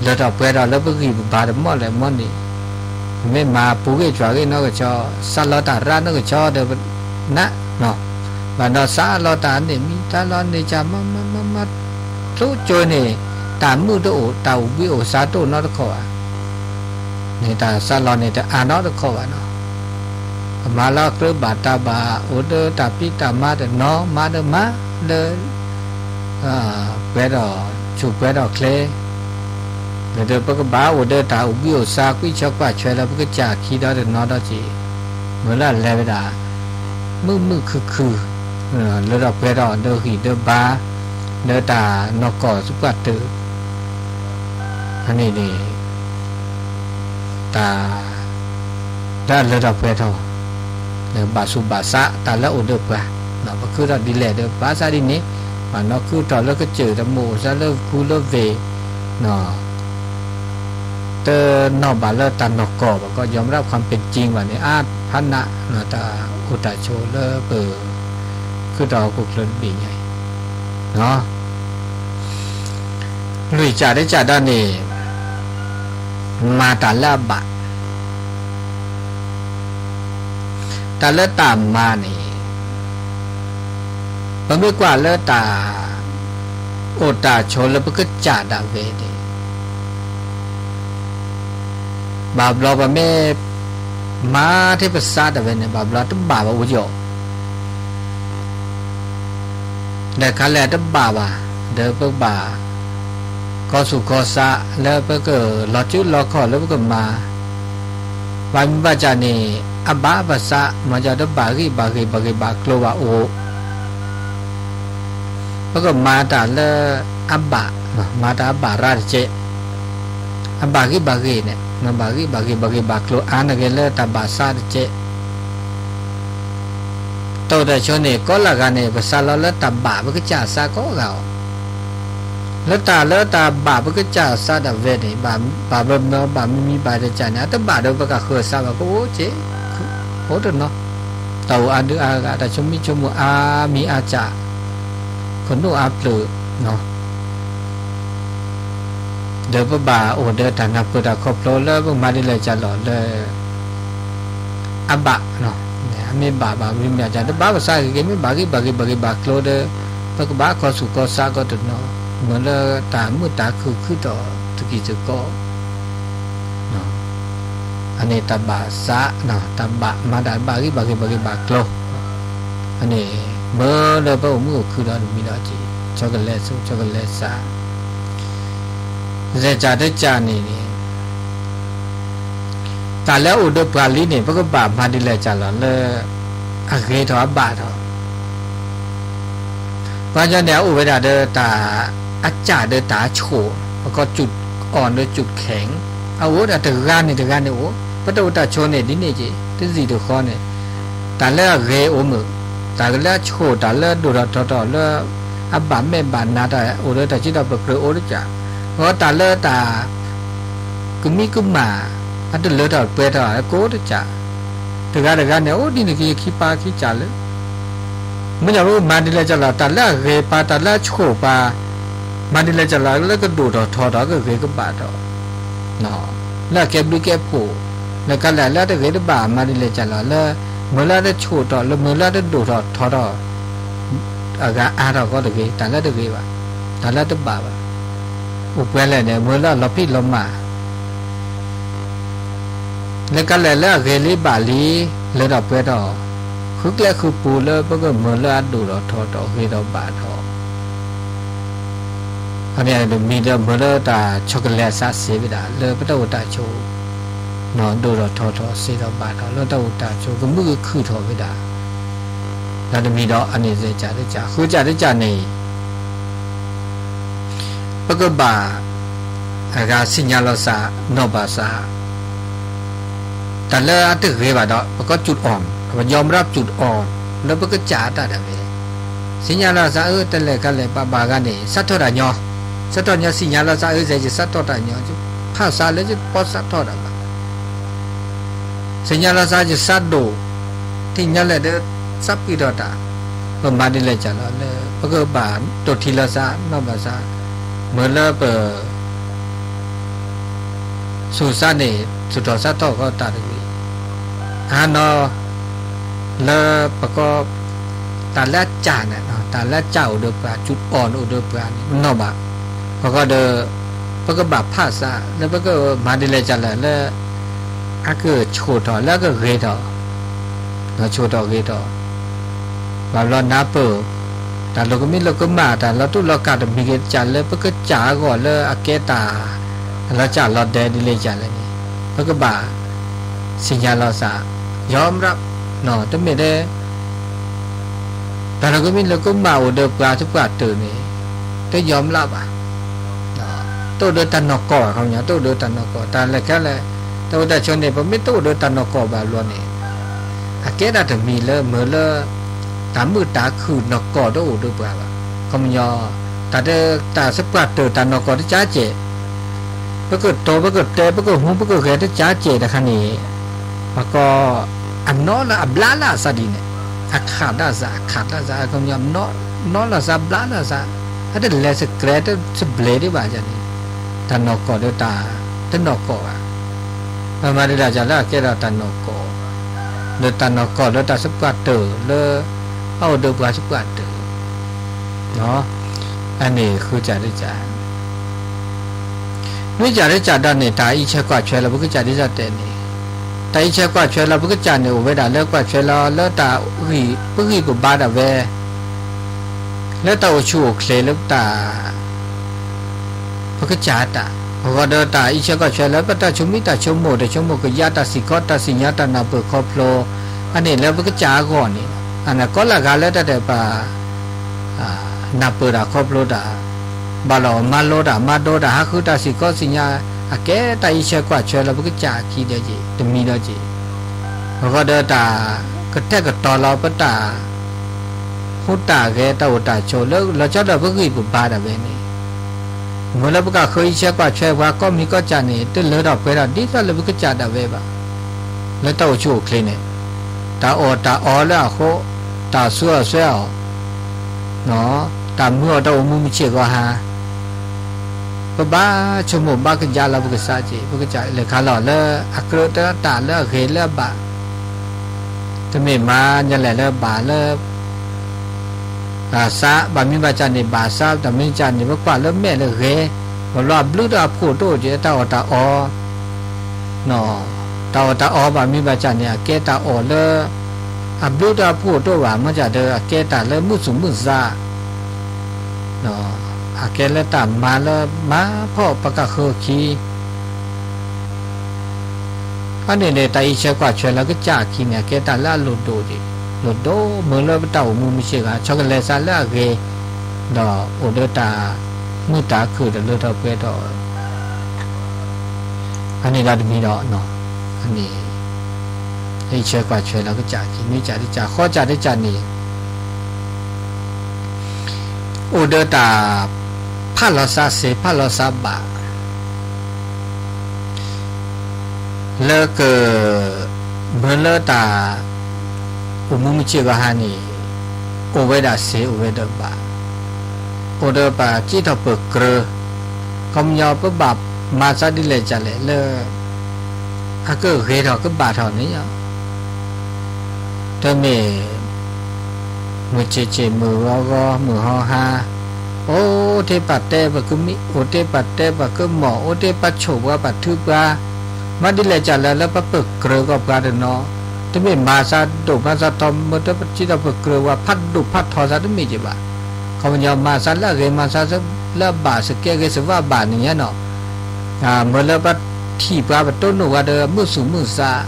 လၢထီၣ်ပှဲၤထီၣ်လၢပဂံၢ်ပဘါတမီၢ်လဲၣ်မီၢ်န့ၣ်, မ့ၢ်မၤပူၤဂ့ၢ်ကွၢ်ဂ့ၢ်နီၢ်ကဆီ စးလီၤတၢ်ရၣ်နီၢ်ကဆီဒီး နး ဘၣ်ဒီးစးလီၤတၢ်န့ၣ် မံတၢ်လီၤန့ၢ်ကၢ်မးမးမးမး ကျိကၠိန့ၣ် တၢ်မုာ်တအိၣ် တၢ်အိၣ်ဘှံးအိၣ်သါတအိၣ်နီတခီၣ်ဘၣ်, န့ၣ်တၢ်စးလီၤန့ၣ်တအါနီတခီၣ်ဘၣ်နီၤ, ကမၤလၢကြၢးဘၣ်တၢ်ဘၣ် အိၣ်ဒီးတၢ်ဖံးတၢ်မၤတနီၤ မၤဒီးမၤလၢ ပှဲၤဒီး ဆူၣ်ပှဲၤဒီးချ့, ဒီးပကဘၣ်အိၣ်ဒီးတၢ်အိၣ်ဘှံးအိၣ်သါ ကွံာ်ဆၢကွၢ်ဆၢလၢပကစၢ်ခံဒီတနီၤဒီးက့ၤ, မ့ၢ်လၢအလဲၤဝဲဒၣ် မုာ်မုာ်ခုၣ်ခုၣ် လၢထီၣ်ပှဲၤထီၣ်ဒီးဂံၢ်ဒီးဘါ လၢတၢ်နီၢ်ကီၢ်သပှၢ်တၢၢ် အန့ၣ်န့ၣ် တၢ် တၢ်လၢထီၣ်ပှဲၤထီၣ် ဘၣ်သူၣ်ဘၣ်သး တၢ်လၢအိၣ်ဒီးပှၤ ပဃုထီၣ်ဒ်လဲၣ်ဒီးဘၣ်သးဒ်န့ၣ်, ဘၣ်နီၢ်ဃုထီၣ်လၢကစၢၢ်တမုာ်အိၣ်သးလၢခူလၢဝ့ၢ် တနီၣ်ဘၣ်လၢတၢ်နီၢ်ကီၢ်ဘၣ်ကီး ယီၤမရၣ်ခွါပ့ၣ်က့ဘၣ်န့ၣ် အါဖးနး တၢ်အိၣ်တၢ်ဆိးလၢပ ဃုထီၣ်ဟီၣ်ခိၣ်ချၢတဘ့ၣ်ညါအံၤ လွံၢ်ကၠးတကၠးဒၣ်န့ၣ် မၤတၢ်လၢအဘၣ်, တၢ်လၢတၢ်မၤန့ၣ် ပမ့ၢ်ကွၢ်လၢတၢ် အိၣ်တၢ်ဆိးလၢပကစၢ်ဒၣ်ဝဲန့ၣ် ဘၣ်ဘျီပမ့ၢ် မၤထဲပသးဒၣ်ဝဲန့ၣ် ဘၣ်ဘျီတဘၣ်ဘၣ်အိၣ်ယီၤ ဒီးခါလဲၣ်တဘၣ်ဘၣ် ဒီးပကဘၣ် ကီၢ်သူၣ်ကီၢ်သး လၢပကလီၤစုလီၤခီၣ်လၢပကမၤ ဘၣ်မ့ၢ်ဘၣ်စၢ်န့ၣ် အဘၣ်ပသး မၤစၢၤတဘၣ်ဂ့ၢ်ဘၣ်ဂ့ၢ် ဘၣ်ဂ့ၢ်ဘၣ်ကျိၤဘၣ်အိၣ် ပကမၤတၢ်လၢအဘၣ်, မၤတၢ်အဘၣ်ရၣ်တက့ၢ်, အဘၣ်ဂ့ၢ်ဘၣ်ဂ့ၢ်န့ၣ် ဘၣ်ဂ့ၢ်ဘၣ်ဂ့ၢ် ဘၣ်ဂ့ၢ်ဘၣ်ကျိၤအါန့ၢ်က့ၤလၢတၢ်ဘၣ်သးတက့ၢ် တၢ်အိၣ်တၢ်ဆိးန့ၣ် ကိးလၢဂၤန့ၣ် ပသးလီၤလၢတၢ်ဘၣ်ပကစၢ်သးကိးဂၤအီၤ, လၢတၢ်လၢတၢ်ဘၣ်ပကစၢ်သးဒၣ်ဝဲန့ၣ် ဘၣ်မ့ၢ်ဘၣ်မ့ၢ်မံဘၣ်တကၢ်န့ၣ် အတဘၣ်ဒီးပကဃၢၤသးဘၣ်ကအိၣ်က့ၤ, အိၣ်တနီၤ, တၢ်အိၣ်အါဒုအါဂၤ တၢ်ဆိမိၣ်ဆိကမိၣ်အါမံၤအါစၢ်, ကနိၣ်အါပျၢၤ ဒီးပဘၣ်အိၣ်ဒီးတၢ်နၢ်ပၢၢ်တၢ်ခီဖျိလၢပမၤဒ်လဲၣ်ကလီၤလၢ အဘၣ်, အမ့ၢ်ဘၣ်ဘၣ်မ့မ့ၢ်တၢ်တဘၣ်ပသးဂ့ၤဂ့ၤ မ့ၢ်ဘၣ်ဂ့ၢ်ဘၣ်ဂ့ၢ် ဘၣ်ဂ့ၢ်ဘၣ်ကျိၤဒီး ပကဘၣ်ကီၢ်သူၣ်ကီၢ်သးကီးတနီၤ, မ့ၢ်လၢတၢ်မုာ်တၢ်ခုၣ်ခုၣ်ထီၣ်တကံၢ်တကီး အန့ၣ်တၢ်ဘၣ်သး, တၢ်ဘၣ်မၤတၢ်ဘၣ်ဂ့ၢ်ဘၣ်ဂ့ၢ် ဘၣ်ဂ့ၢ်ဘၣ်ကျိၤ, အန့ၣ် မ့ၢ်လၢပအိၣ်မုာ်အိၣ်ခုၣ်ဒီးတမံၤဒီး ဆီကလဲၤဆူ ဆီကလဲၤဆး, သဲးစၢ်တစၢ်န့ၣ်န့ၣ် တၢ်လၢအအိၣ်ဒီးပှၤလံန့ၣ် ပကဘၣ်မၤဒ်လဲၣ်ကလီၤလၢ အဂ့ၤထီၣ်အဘၣ်ထီၣ် ပှၤကညီန့ၣ် အအိၣ်ဝဲဒၣ်ဒီးတၢ်အစၢ်ဒီးတၢ်အဆိၣ်, ပကိး အီၤဒီး ကျူၣ်ခဲင် အအိၣ်ဒၣ်တဂၤန့ၣ်တဂၤန့ၣ်အိၣ်, ပတၢ်အိၣ်တၢ်ဆိးန့ၣ် ဒ်န့ၣ်က့ၤ တသံၣ်တဃီန့ၣ်, တၢ်လၢအဂ့ၤအိၣ်မုာ်, တၢ်လၢအဆိၣ် တၢ်လၢအဒိၣ်ထီၣ်ထီထီၣ်လၢ အဘၣ်မဲာ်ဘၣ်နါတၢ်အိၣ်ဒီးတၢ်စံးထီၣ်ပတြၢၤအိၣ်တစၢ်, ဒီးတၢ်လၢတၢ် ကမံကမၣ် အတလၢထီၣ်ပှဲၤထီၣ်ကိးတစၢ်, တဂၤတဂၤန့ၣ် အိၣ်ဒ်န့ၣ်က့ၤခံပၢ်ခံစၢ်လၢ မ့ၢ်ညီပကမၤဒ်လဲၣ်ကလီၤ တၢ်လၢအဂ့ၤပၢ် တၢ်လၢအဆိၣ်ပၢ်, မၤဒ်လဲၣ်ကလီၤလၢကဒိၣ်ထီၣ်ထီထီၣ် ကဂ့ၤကဘၣ်ထီၣ်, လၢအကဲဘျုးကဲဖှိၣ်, လၢကလဲၤလၢအတဂ့ၤတဘၣ် မၤဒ်လဲၣ်ကလီၤလၢ မ့ၢ်လၢအတဆိၣ်ထီၣ် လၢမ့ၢ်လၢအတဒိၣ်ထီၣ်ထီထီၣ် အဂၤအါထီၣ်ဃီတဂ့ၤ, တၢ်လၢတဂ့ၤဘၣ်, တၢ်လၢတဘၣ်ဘၣ်, အိၣ်ပှဲၤလဲၣ်န့ၣ် မၢလၢအလီၤဖံးလီၤမၤ လၢကလဲၤလၢအဂ့ၤလံဘၣ်လံ, လၢထီၣ်ပှဲၤထီၣ်, ဃုကျဲဃုပူၤလၢပကမၢလၢအဒိၣ်ထီၣ်ထီထီၣ်ဂ့ၤထီၣ်ဘၣ်ထီၣ်, အန့ၣ်တမံၤဒီးမၢလၢတၢ်ဆီတလဲအသးစ့ၢ်ဝဲဒၣ် လၢပတၢ်အိၣ်တၢ်ဆိး ဒိၣ်ထီၣ်ထီထီၣ်စ့ၢ်ထီၣ်ဘၣ်ထီၣ် လၢတၢ်အိၣ်တၢ်ဆိးကမုာ်ကခုၣ်ထီၣ်ဝဲဒၣ်, ဒီးတမံၤဒီးအန့ၣ်စ့ၢ်ကီးတကး ဃုကးတကးန့ၣ် ပကဘၣ် အဂၤသ့ၣ်ညါလီၤသး နီၢ်ဘၣ်သး တၢ်လၢအတဂ့ၤဘၣ်ဒီး ပကီး จุดอ่อน, ပကယီမရၣ် จุดอ่อน လၢပကစၢ်အတၢ်ဒၣ်ဝဲ, သ့ၣ်ညါလီၤသး အၢ တလဲၤကလဲၤဘၣ်ဘၣ်ဂၤန့ၣ် စးထီၣ်တၢ်ညီ, စးထီၣ်ညီ သ့ၣ်ညါလီၤသး အၢ ယစးထီၣ်တၢ်ညီ, ဖးသးလၢယပီစးထီၣ်တၢ်ဘၣ် သ့ၣ်ညါလီၤသး ယစးဒိၣ်, သ့ၣ်ညါလၢဒီး စးပှံၢ်ထီၣ်တၢ်, ပမၤဒ်လဲၣ်ကလဲၣ်လၢ ပကဘၣ်တိၢ်ထံလီၤသး နီၢ်ဘၣ်သး, မၢလၢပ သူၣ်စါန့ၣ် သူၣ်ထီၣ်စးထီၣ်ဃီတၢ်တဂ့ၤ, အနီၢ် လၢပကီး တၢ်လၢအစၢ်န့ၣ် တၢ်လၢအစၢ်အိၣ်ဒီးပှၤ จุดอ่อน အိၣ်ဒီးပှၤန့ၣ် မနီၢ်ဘၣ်, အဃိဒီး ပကဘၣ်ဖးသး လၢပကမၤဒ်လဲၣ်ကလဲၣ်လၢ အကဆူၣ်ထီၣ် လၢအကဂ့ၤထီၣ် ဆူၣ်ထီၣ်ဂ့ၤထီၣ်, ဘၣ်ဘျီနၢ်ပၢၢ် တၢ်လိာ်ကမံလိာ်ကမၣ် တၢ်လီၤတူၢ်လီၤကာ်တမံၤဂ့ၤ တကးလၢပကစၢ်အဂီၢ်လၢအကဲတၢ် အလီၤစၢ်လီၤဒဲးဒ်လဲၣ်ကလဲၣ်န့ၣ် ပကဘၣ် သ့ၣ်ညါလီၤသး ယီမရၣ် တမ့ၢ်လၢ တၢ်လိာ်ကမံလိာ်ကမၣ်အိၣ်ဒီးပှၤသပှၢ်တၢၢ်န့ၣ် တယီမရၣ်ဘၣ် တအိၣ်ဒီးတၢ်နီၢ်ကီၢ်ဘၣ် ခီပညီ တအိၣ်ဒီးတၢ်နီၢ်ကီၢ် တၢ်လဲၤခဲလၢာ် တၢ်အိၣ်တၢ်ဆိးန့ၣ် ပမ့ၢ်တအိၣ်ဒီးတၢ်နီၢ်ကီၢ်ဘၣ်ဘျီန့ၣ် အကဲဒၣ်တမံၤလၢမၢလၢ တၢ်မုာ်တၢ်ခုၣ်နီၢ်ကီၢ်တအိၣ်ဒီးပှၤဘၣ် ခီပညီ တၢ်တ တၢ်သပှၢ်တၢၢ်တၢ်နီၢ်ကီၢ်တကးကဲၣ် ပကတီၤပကတဲပကဟူးပကဂဲၤတကးကဲၣ်တခါန့ၣ် ပကီး အနီၢ်လၢအဘျါလၢအသးဒ်န့ၣ် အခးတၢ်သး အခးတၢ်သး ခီပညီ နီၢ်လၢသးဘျါလၢသး အတလဲၤသကြဲးတသဘျ့ဒံးဘၣ်န့ၣ် တၢ်နီၢ်ကီၢ်ဒီးတၢ်တနီၢ်ကီၢ်ဘၣ် ပမၤဒ်လဲၣ်ကလဲၣ်လၢအကဲဒီးတၢ်နီၢ်ကီၢ် ဒီးတၢ်နီၢ်ကီၢ်လၢတၢ်သပှၢ်တၢၢ်လၢ အအိၣ်ဒီးပှၤသပှၢ်တၢၢ် အန့ၣ်ဃုကးတကး နွံကးတကးဒီးန့ၣ် တၢ်အံးဆဲးကွၢ်ဆွဲလၢပကစၢ်ဒ်သိးတဲန့ၣ် တၢ်အံးဆဲးကွၢ်ဆွဲလၢပကစၢ်န့ၣ် အိၣ်ဝဲဒၣ်လၢကွၢ်ဆွဲလီၤလၢတၢ် ပဂံၢ်ပဘါဒၣ်ဝဲ လၢတၢ်အိၣ်ဆူၣ်အိၣ်ချ့လၢပတၢ် ပကစၢ်တၢ် အဃိဒီးတၢ်အံးဆဲးကွၢ်ဆွဲလၢပတၢ်ဆိမိၣ်တၢ်ဆိကမိၣ် တၢ်ဆိကမိၣ်ကယါ တၢ်စံၣ်ခီ တၢ်သ့ၣ်ညါ တၢ်နၢ်ပၢၢ်ခီဖျိ အန့ၣ်လၢပကစၢ်အဂီၢ်န့ၣ် အန့ၣ်ကီးလၢအဂၤလၢတၢ်တဲပှၤ နၢ်ပၢၢ်တၢ်ခီဖျိတၢ် ဘၣ်လီၤမၤလိတၢ် မၤဒိတၢ် ဟးဃုတၢ်စံၣ်ခီသ့ၣ်ညါ အကဲတၢ်အံးဆဲးကွၢ်ဆွဲလၢပကစၢ်အခံဒီးက့ၤ တမံၤဒီးက့ၤ အဃိဒီးတၢ်ကတဲာ်ကတီၤလီၤပတၢ် ဟူးတၢ်ဂဲၤတၢ်အိၣ်တၢ်ဆိးလၢလီၤဆီဒီးပဂံၢ်ပဘါဒၣ်ဝဲန့ၣ် မ့ၢ်လၢပကဃုအံးဆဲးကွၢ်ဆွဲပှၤကိးမံၤကိးကၠၢ်န့ၣ် တလၢထီၣ်ပှဲၤထီၣ်ဒ်သိးလၢပကစၢ်ဒၣ်ဝဲဘၣ် လၢတၢ်အိၣ်ဆူၣ်အိၣ်ချ့န့ၣ် တၢ်အီၣ်တၢ်အီလၢအဃိ တၢ်သူအီၣ်စွဲအီၣ် တၢ်မုာ်အီၣ်တၢ်အိၣ်မူမုၢ်ဆ့ၣ်ဂီၤဟါ ပဘၣ်ဆိကမိၣ်ဘၣ်ကယါလီၤပကစၢ်က့ၤ ပကစၢ်လဲၤခါလီၤလၢအကြၢးတၢ်လၢအဂ့ၤလၢအဘၣ် တမ့ၢ်မၤညါလဲၣ်လၢဘၣ်လၢ သး ဘၣ်မ့ၢ်ဘၣ်ကၠၢ်န့ၣ် ဘၣ်သး တၢ်မ့ၢ်ကၠၢ်န့ၣ် ပကွၢ်လၢမဲာ်လၢဂဲၤ ဘၣ်ဘျီအဘျုးတၢ်ဖှိၣ်တအိၣ်က့ၤ တၢ်အီၣ်တၢ်အီ တၢ်အီၣ်တၢ်အီဘၣ်မ့ၢ်ဘၣ်ကၠၢ်န့ၣ် အကဲတၢ်အီၣ်လၢ အဘျုးတၢ်ဖှိၣ်တအိၣ်ဘၣ် မ့ၢ်ကၠၢ်ဒီး အကဲတၢ်လၢမုၢ်သူၣ်မုၢ်သး အကဲလၢတၢ်မၤလၢမၤဖှီၣ်ပကဃုခံ အန့ၣ်န့ၣ် တၢ်အံးဆဲးကွၢ်ဆွဲလၢကစၢ်အခံန့ၣ် အကဲတၢ်လၢအလိၣ်ဒိၣ်က့ၤ လိၣ်ဒိၣ်မုာ်လၢပတၢ်အိၣ်မူမုၢ်ဆ့ၣ်ဂီၤ ဆီကလဲၤသးလၢအဂ့ၤ ဒီးအိၣ်ဒီးတၢ်မုာ်တၢ်ခုၣ်တလၢထီၣ်ပှဲၤထီၣ် အန့ၣ်ဒီးတမံၤဒီး အန့ၣ် အံးဆဲးကွၢ်ဆွဲလၢကစၢ်အခံ နွံကးတကး ဃိးကးတကးန့ၣ် အိၣ်ဒီးတၢ်ဖးလီၤသးစ့ၢ် ဖးလီၤသးဘၣ် လၢက မၢလၢတၢ် အိၣ်မူမုၢ်ဆ့ၣ်ဂီၤဟါန့ၣ် အိၣ်ဝဲဒၣ်စ့ၢ် အိၣ်ဝဲဒၣ်ဘၣ် အိၣ်ဒီးပှၤစံးထီၣ်ပၢၢ်ကြၢး ခီပညီပဘၣ်မၤသးဒ်လဲၣ်ကလဲၣ်လၢ အကဂ့ၤထီၣ်ကဘၣ်ထီၣ်န့ၣ် တမ့ၢ် မုၢ်ဆ့ၣ်ဆ့ၣ် မုၢ်ဂီၤဂီၤ မုၢ်ဟါဟါ, အိၣ်တ့ၢ်ပာ်တဲပကမံၣ်, အိၣ်တ့ၢ်ပာ်တဲပကမီၢ်, အိၣ်တ့ၢ်ပာ်ဆိၣ်ပှၤ ပာ်ထုပှၤ, မၤဒ်လဲၣ်ကလဲၣ် လၢပပၢၢ်ကြၢးကီၢ်ပှၤတနီၤ, တမ့ၢ်မၤသးဒိၣ်မၤသးထီ မ့ၢ်တပစံးထီၣ်ပၢၢ်ကြၢးပှၤ ဖးဒိၣ်ဖးထီသးတမ့ၢ်က့ၤဘၣ်. ခီပညီမၤသးလၢအဂ့ၤ မၤသးလၢအဘၣ် စကဲဂ့ၤစဘၣ်ဘၣ်န့ၣ်ညါနီၤ မ့ၢ်လၢပထံၣ်ပှၤ ပတိၢ်နီၣ်ပှၤဒီး မုၢ်သူၣ်မုၢ်သး,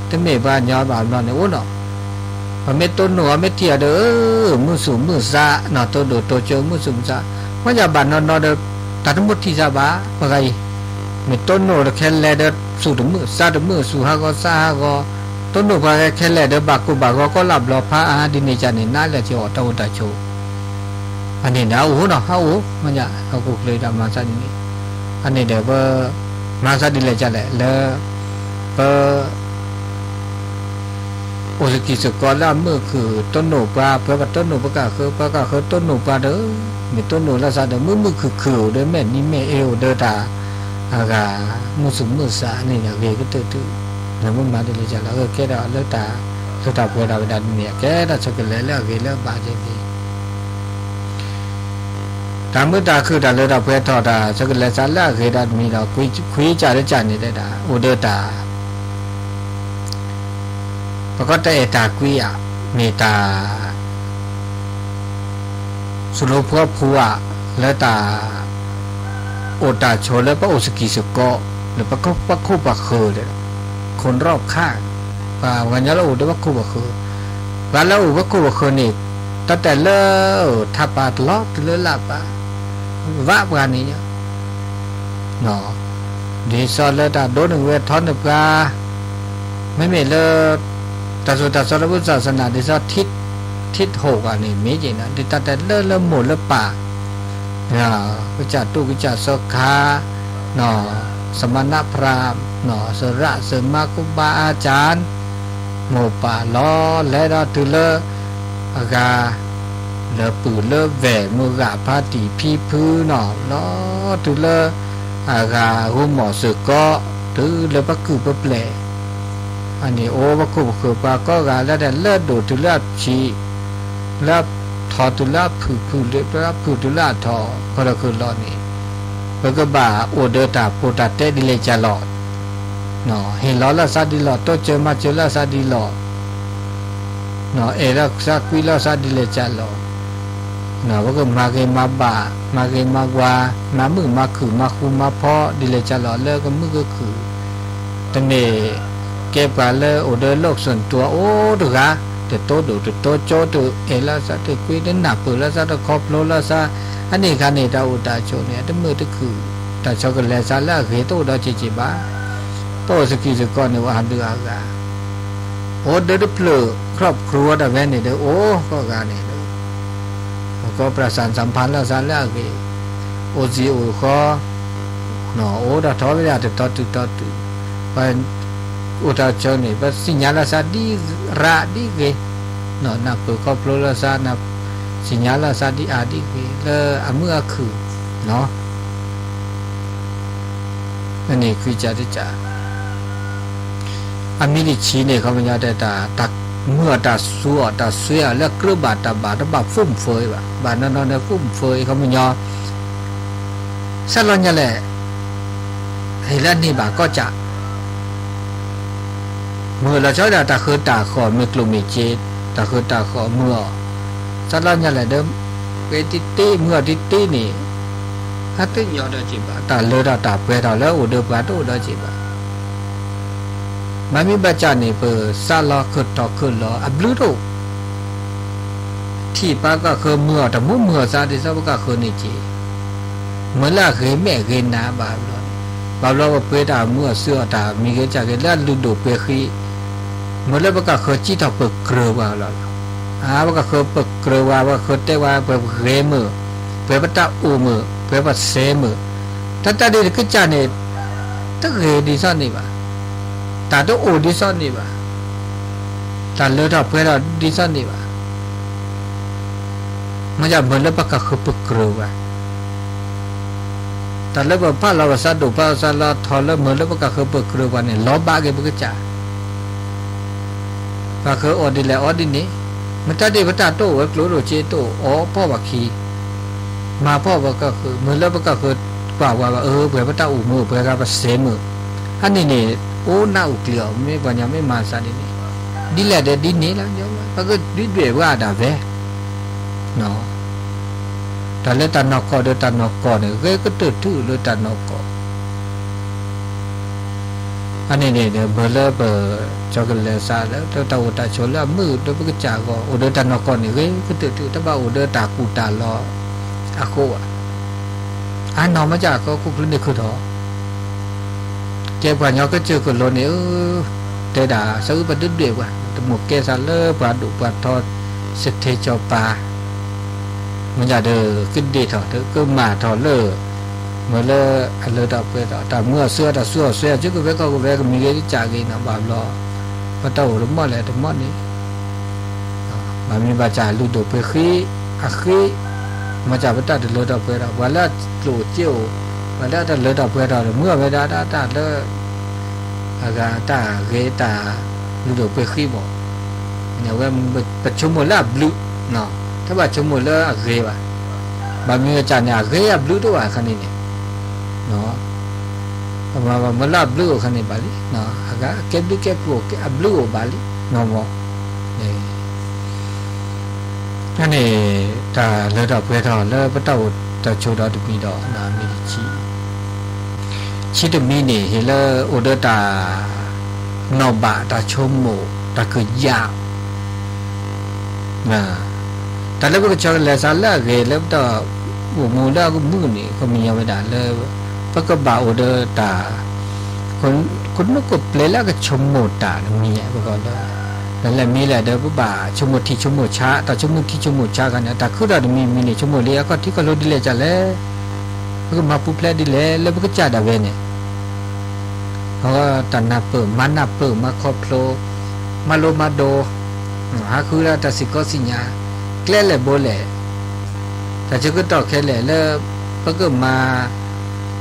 တမ့ၢ်ပှၤညီဘၣ်ဘျီန့ၣ်အိၣ်နီၤ, ပမ့ၢ်တိၢ်နီၣ်အီၤ မ့ၢ်ထံၣ်အီၤဒီး မုၢ်သူၣ်မုၢ်သးနီၤ, တိၢ်ဒိၣ်တိၢ်ကၠိ မုၢ်သူၣ်မုၢ်သး, ပှၤညီဘၣ်နီၤနီၤဒီး တၢ်တမိၣ်ထံၣ်သးဘၣ် ပှၤဂၤအံၤ, မ့ၢ်တိၢ်နီၣ်ဒီးခဲလၢာ်ဒီး သူၣ်တမုာ်သးတမုာ် သူၣ်ဟးဂီၤသးဟးဂီၤ, တိၢ်နီၣ်ပှၤဂၤခဲလၢာ်ဒီး ဘၣ်ကိၢ်ဘၣ်ဂီၤကီလၢ်ဘျီဖးအါ ဒ်န့ၣ်ကန့ၣ် နးလၢာ်က့ၤအီၤတၢ်အိၣ်တၢ်ဆိး အန့ၣ်န့ၣ် အအိၣ်နီၤ အအိၣ် မ့ၢ်ညါ ဟီၣ်ခိၣ်ချၢတၢ်မၤသးဒ်န့ၣ်, အန့ၣ်ဒီးပ မၤသးဒ်လဲၣ်ကလဲၣ် လၢ ပ အိၣ်စကံးစကီးလၢအမုာ်ခုၣ် တိၢ်နီၣ်ပှၤ ပှၤပတိၢ်နီၣ်ပကၢ်ဃၢ ပကၢ်ဃၢတိၢ်နီၣ်ပှၤဒီး မ့ၢ်တိၢ်နီၣ်လၢသးဒီး မုာ်မုာ်ခုၣ်ခုၣ်အိၣ်ဒီး မဲာ်နံၤမဲာ်အ့အိၣ်ဒီးတၢ် အဂၤ မုၢ်သူၣ်မုၢ်သးန့ၣ် ဂ့ၤကတၢၢ်တုၤ နမ့ၢ်မၤဒ်လဲၣ်ကလဲၣ် အကဲဒီးလၢတၢ် လၢတၢ်ပှဲၤထီၣ်ဝဲဒၣ်တမံၤ အကဲတၢ်ဆၢကလဲၤလၢအဂ့ၤလၢအဘၣ်ကဲန့ၣ် တၢ်မုာ်တၢ်ခုၣ်တၢ်လၢတၢ်ပှဲၤထီၣ်တၢ် ဆၢကလဲၤသးလၢအဂ့ၤဒီးတမံၤဒီး ခွံကၢ်တကၢ်န့ၣ်တဲဒၣ် အိၣ်ဒီးတၢ် ပကီတၢ်အဲၣ်တၢ်ကွံဧါ, မ့ၢ်တၢ် သူၣ်လီၤဖှီၣ်ဖှီၣ်ဧါ, လၢတၢ် အိၣ်တၢ်ဆိးလၢပအိၣ်စကံးစကီး လၢပခိၣ်ပဃၢၤဒီး ခိၣ်ရီၣ်ခါ, ပှၤကညီလၢအိၣ်ဒီးပခိၣ်ပဃၢၤ, ပှၤလၢအိၣ်ပခိၣ်ပဃၢၤန့ၣ် တၢ်တဲလၢ ထးပာ်တလီၤတုၤလၢလၢ်ပာ် ဘၣ်ပှၤန့ၣ် ဒ်သိးလၢတၢ်ဒိးန့ၢ်ဝဲထီန့ၢ်ပှၤ, မ့မ့ၢ်လၢ တၢ်သိၣ်တၢ်သီလၢပသးစနၤ ဒ်သိး ထံၣ်ထိၣ်ပှၤန့ၣ် မ့ၢ်က့ၤနၤ ဒ်တၢ်တဲလၢလၢမိၢ်လၢပၢ် ကစၢ်တူၢ်ကစၢ်စီၤခါ, သမါနၢ်ဖရၣ်, သရၣ်သမါကူဘါအါကၢ် မိၢ်ပၢ်လီၤ လဲၤဒီးတုၤလၢ အဂၤ လၢပုၢ်လၢဝဲၢ် မုၢ်ဂၤဖါတံၢ်ဖံဖုနီၤ လီၤတုၤလၢ အဂၤဂိၢ်မီၢ်စ့ၢ်ကီး တုၤလၢပကုၢ်ပပျဲၢ် အန့ၣ်အိၣ်ပခိၣ်ပဃၢၤပှၤကိးဂၤလၢတၢ်လၢဒိၣ်တုၤလၢအဆံး လၢထီၣ်တုၤလၢအဖုၣ် ဖုၣ်လၢအဖုၣ်တုၤလၢအထီၣ် ခီလီၤခုၣ်လီၤန့ၣ် ပကဘၣ်အိၣ်ဒီးတၢ်ဖိတၢ်တဲဒ်လဲၣ်ကလဲၣ် ဟ့ၣ်လီၤလၢသးဒ်လဲၣ် တိစၢၤမၤစၢၤလၢသးဒ်လဲၣ် အဲၣ်လၢသးကွံလၢသးဒ်လဲၣ်ကလဲၣ် ပကမၤဂ့ၤမၤဘၣ် မၤဂ့ၤမၤဝါ မၤမုာ်မၤခုၣ် မၤဃူမၤဖိး ဒ်လဲၣ်ကလဲၣ် လၢကမုာ်ကခုၣ် တမ့ၢ်ကဲပှၤလၢအိၣ်ဒီးလိၣ်စၢၣ်တူၤအိၣ်တဂၤ တတိဒိၣ်တတိကၠိ တအဲၣ်လၢသးတကွံ တနၢ်ပၢၢ်လၢသး တခီဖျိလၢသး အန့ၣ်အခါန့ၣ် တၢ်အိၣ်တၢ်ဆိးန့ၣ် အတမုာ်တခုၣ် တၢ်ဆီကလဲၤသးလၢအဂ့ၤတအိၣ်ဒီးစ့ၢ်ကီးဘၣ် ပအိၣ်စကံးစကီးန့ၣ် အိၣ်အဒုးအဂၤ အိၣ်ဒီးတဖျၢၣ် ครอบครัว တၢ်ဝဲန့ၣ်ဒီး အိၣ်ကိးဂၤန့ၣ်ဒီး ကီၢ်ပြၢ်သၣ်သၣ်ဖးလၢသးလၢအဂ့ၤ အိၣ်စံာ်အိၣ်ဃီ အိၣ်ဒီးထီဝဲဒၣ်တတီတုၤတီတုၤ ပ အိၣ်တၢ်ဆိးန့ၣ် ပသ့ၣ်ညါလၢသးဒ်ရၣ်ဒ်ဂ့ၤ နၢ်ပၢၢ်ခီဖျိလၢသး သ့ၣ်ညါလၢသးဒ်အါဒ်ဂ့ၤ လၢအမုာ်အခုၣ် န့ၣ်ခွံကၢ်တကၢ် အမံၤတဆံန့ၣ် ခီပညီတဲတၢ် တၢ်မုာ်အီၤတၢ်သူအီၤတၢ်စွဲအီၤလၢကြၢးဘၣ်တၢ်ဘၣ်တဘၣ် ဖုၣ်မုၣ်ဖုၣ်အံၤဘၣ် ဘၣ်နီၢ်နီၢ်န့ၣ် ဖုၣ်မုၣ်ဖုၣ်အံၤ ခီပညီ သးလီညါလဲၣ် ဟ့ၣ်လၢအန့ၢ်ဘၣ်ကီၢ်ကၢ် မုာ်လီၤဆီဒၣ်တၢ်ဃၢတၢ်ဃီၣ် မ့ၢ်ကျိၣ်မ့ၢ်စ့ တၢ်ဃၢတၢ်ဃီၣ်မုာ်အီၤ သးလီညါလဲၣ်ဒီး ပှဲၤတ့ၢ်တ့ၢ် မုာ်အီၤတ့ၢ်တ့ၢ်န့ၣ် ဟးတညီဒီးက့ၤဘၣ် တၢ်လၢထီၣ်တၢ်ပှဲၤထီၣ်လၢအိၣ်ဒီးပှၤတအိၣ်ဒီးက့ၤဘၣ် မ့မ့ၢ်ဘၣ်ကၢ်န့ၣ် ပသးလီခၢၣ်ထီၣ်ခၢၣ်လီၤအဘျုးတအိၣ် ထံၣ်ပှၤကၢ်ဃၢမုာ်အီၤတမုာ်မုာ်အီၤသးဒ်သိးပကၢ်ဃၢန့ၣ်က့ၤ မ့ၢ်လၢအဂ့ၤမဲာ်ဂ့ၤနါဘၣ်ဘျီန့ၣ် ဘၣ်ဘျီပပှဲၤတၢ်မုာ်အီၤသုအီၤတၢ်မံၤဂ့ၤကၢ်ဂ့ၤလၢအလုၢ်ဒိၣ်ပှဲၤဃံ မ့ၢ်လၢပကၢ်ဃၢစံးထီၣ်ပၢၢ်ကြၢးပှၤလီၤလီၤ အါပကၢ်ဃၢပၢၢ်ကြၢးပှၤ ပကၢ်ဃၢတဲပှၤ ပှဲၤပဂဲၤမုာ် ပှဲၤပတၢ်အိၣ်မုာ် ပှဲၤပသဲမုာ် တၢ်တၢ်ဒ်တကစၢ်န့ၣ် တဂ့ၤဒ်သိးန့ၣ်ဘၣ် တၢ်တအိၣ်ဒ်သိးန့ၣ်ဘၣ် တၢ်လၢထီၣ်ပှဲၤထီၣ်ဒ်သိးန့ၣ်ဘၣ် မ့ၢ်မုာ်လၢပကၢ်ဃၢပၢၢ်ကြၢးပှၤ တၢ်လၢပပာ်လီၤပသးဒိၣ်ပာ်လီၤပသးလီၤထီလၢမုာ်လၢပကၢ်ဃၢပၢၢ်ကြၢးပှၤန့ၣ် လီၤဘၣ်က့ၤပကစၢ် ပကၢ်ဃၢအီၤဒ်လဲၣ်အီၤဒ်န့ၣ် မတၤဒ်ပတၢ်တအိၣ်ဝဲကျိၣ်ဒိၣ်စ့တအိၣ်အီၤဖီၣ်ဘၣ်ခံ, မၤဖီၣ်ပကဃုာ် မုၢ်လၢပကဃုာ်ကွၢ်ဝဲဘၣ် အၢ ပှဲၤပတၢ်အိၣ်မူအိၣ်ပှဲၤဂၤပစဲးမုာ်, အန့ၣ်န့ၣ် အိၣ်နၢ်အိၣ်ကျ့ၤအီၤ မ့ၢ်ပှၤညီမ့ၢ်မၤစၢ်ဒ်န့ၣ် ဒ်လဲၣ်ဒီးဒ်န့ၣ်လီၤ ပကဒုးဒွဲၣ်ပှၤဒၣ်ဝဲ တၢ်လၢတၢ်နီၢ်ကီၢ်ဒီးတၢ်နီၢ်ကီၢ်န့ၣ် ဂ့ၤကတၢၢ်တုၤလၢတၢ်နီၢ်ကီၢ် အန့ၣ်န့ၣ် မ့ၢ်လၢပ ကၠီကလဲၤစးလၢတၢ်အိၣ်တၢ်ဆိးလၢအမုာ်လၢပကစၢ်အဂီၢ် အိၣ်ဒီးတၢ်နီၢ်ကီၢ်န့ၣ် ဂ့ၤကတၢၢ်တုၤ တဘၣ်အိၣ်ဒီးတၢ်ကူၣ်တၢ်လီၤအဃိဘၣ်. အနီၢ်မ့ၢ်ကၢ်အဃိ ခိၣ်ချၢန့ၣ်ခုၣ်ထီၣ် ကဲပှၤကညီကစၢၢ်ကလိန့ၣ် တဲဒၣ် စးအုးပဒုးဒွဲၣ်ပှၤ တမိၢ်ကဲသးလၢပှၤဒိၣ်ပှၤထီ စထ့ကၠီၤပၤ မ့ၢ်ဒၣ်ဒီး ကဒ့ၣ်ထီၣ် ကမၢ်ထီၣ်လၢ မ့ၢ်လၢအလၢထီၣ်ပှဲၤထီၣ် တၢ်မုာ်အီၤဆူအီၤ တၢ်ဆူးအီၤဆူးအီၤ ကကဝဲၤကီၢ်ကဝဲၤ ကမံၤဂ့ၤကစၢ်ဂ့ၤနီၤ ဘၣ်ဘျီ ပတၢ်အိၣ်တမီၢ်လဲၣ်တမီၢ်န့ၣ် ဘၣ်မံၤဘၣ်စၢ်လုၢ်ဒိၣ်ပှ့ၤဃံ အဃံ မ့ၢ်ကၢ်ပတၢ်တလၢထီၣ်ပှဲၤထီၣ် ပှၤလၢအကျိၣ်စ့အိၣ် ပှၤလၢအတလၢထီၣ်ပှဲၤထီၣ်ဒီး မုာ်အီၤဝဲဒၣ်တၢ်လၢ အဂၤတၢ်ဂ့ၤတၢ်လုၢ်ဒိၣ်ပှ့ၤဃံမး ဝဲ ပဆိကမိၣ်လၢအဘျုး တဘၣ်ဆိကမိၣ်လၢအဂ့ၤဘၣ်. ဘၣ်မံၤမ့ၢ်ကၢ်န့ၣ် အဂ့ၤအဘျုးတအိၣ်ဘၣ်ခါန့ၣ်န့ၣ် မ့ၢ်လၢအဘျုးအိၣ်ခါန့ၣ်ဘၣ်လံ အဂၤကဲဘျုးကဲဖှိၣ်အဘျုးအိၣ်ဘၣ်လံ နီၢ်မး န့ၣ် တၢ်လၢထီၣ်ပှဲၤထီၣ်လၢပတၢ်အိၣ်တၢ်ဆိးဒီးတမံၤဒီး မံၤတဆံ ဆံတမံၤန့ၣ် ဟ့ၣ်လၢအိၣ်ဒီးတၢ်နီၢ်ဘၣ်တၢ်ဆိကမိၣ်တၢ်ကယၢ် တၢ်လၢပကဆီတလဲစးလၢအဂ့ၤလၢပတၢ်အိၣ်မူလၢအကမုာ်န့ၣ် ကမ့ၢ်ညီဝဲဒၣ်လၢ ပကဘၣ်အိၣ်ဒီးတၢ် ကနိးကပျဲလၢအကဆိကမိၣ်တၢ်တမံၤ ပကီးလၢ လၢလဲၣ်မံၤလဲၣ်ဒီး ပဘၣ်ဆိကမိၣ်ထံဆိကမိၣ်ဆး တၢ်ဆိကမိၣ်ထံဆိကမိၣ်ဆးခါန့ၣ် တၢ်ခုထီၣ်တမံၤမံၤန့ၣ် ဆိကမိၣ်လံ အခီၣ်ထံးခီၣ်လိၤဒ်လဲၣ်ကၢ်လဲၣ် ပကမၤပူၤဖျဲးဒ်လဲၣ် လၢပကစၢ်ဒၣ်ဝဲန့ၣ် အတၢ်နၢ်ပၢၢ် မၤနၢ်ပၢၢ် မၤခီဖျိ မၤလိမၤဒိး ဟးဃုဒၣ်တၢ်စ့ၢ်ကီးစံၣ်ညါ ကျဲလဲၣ်ဘိလဲၣ် တၢ်ဆၢကတီၢ်ခဲလၢာ်လၢ ပကမၤ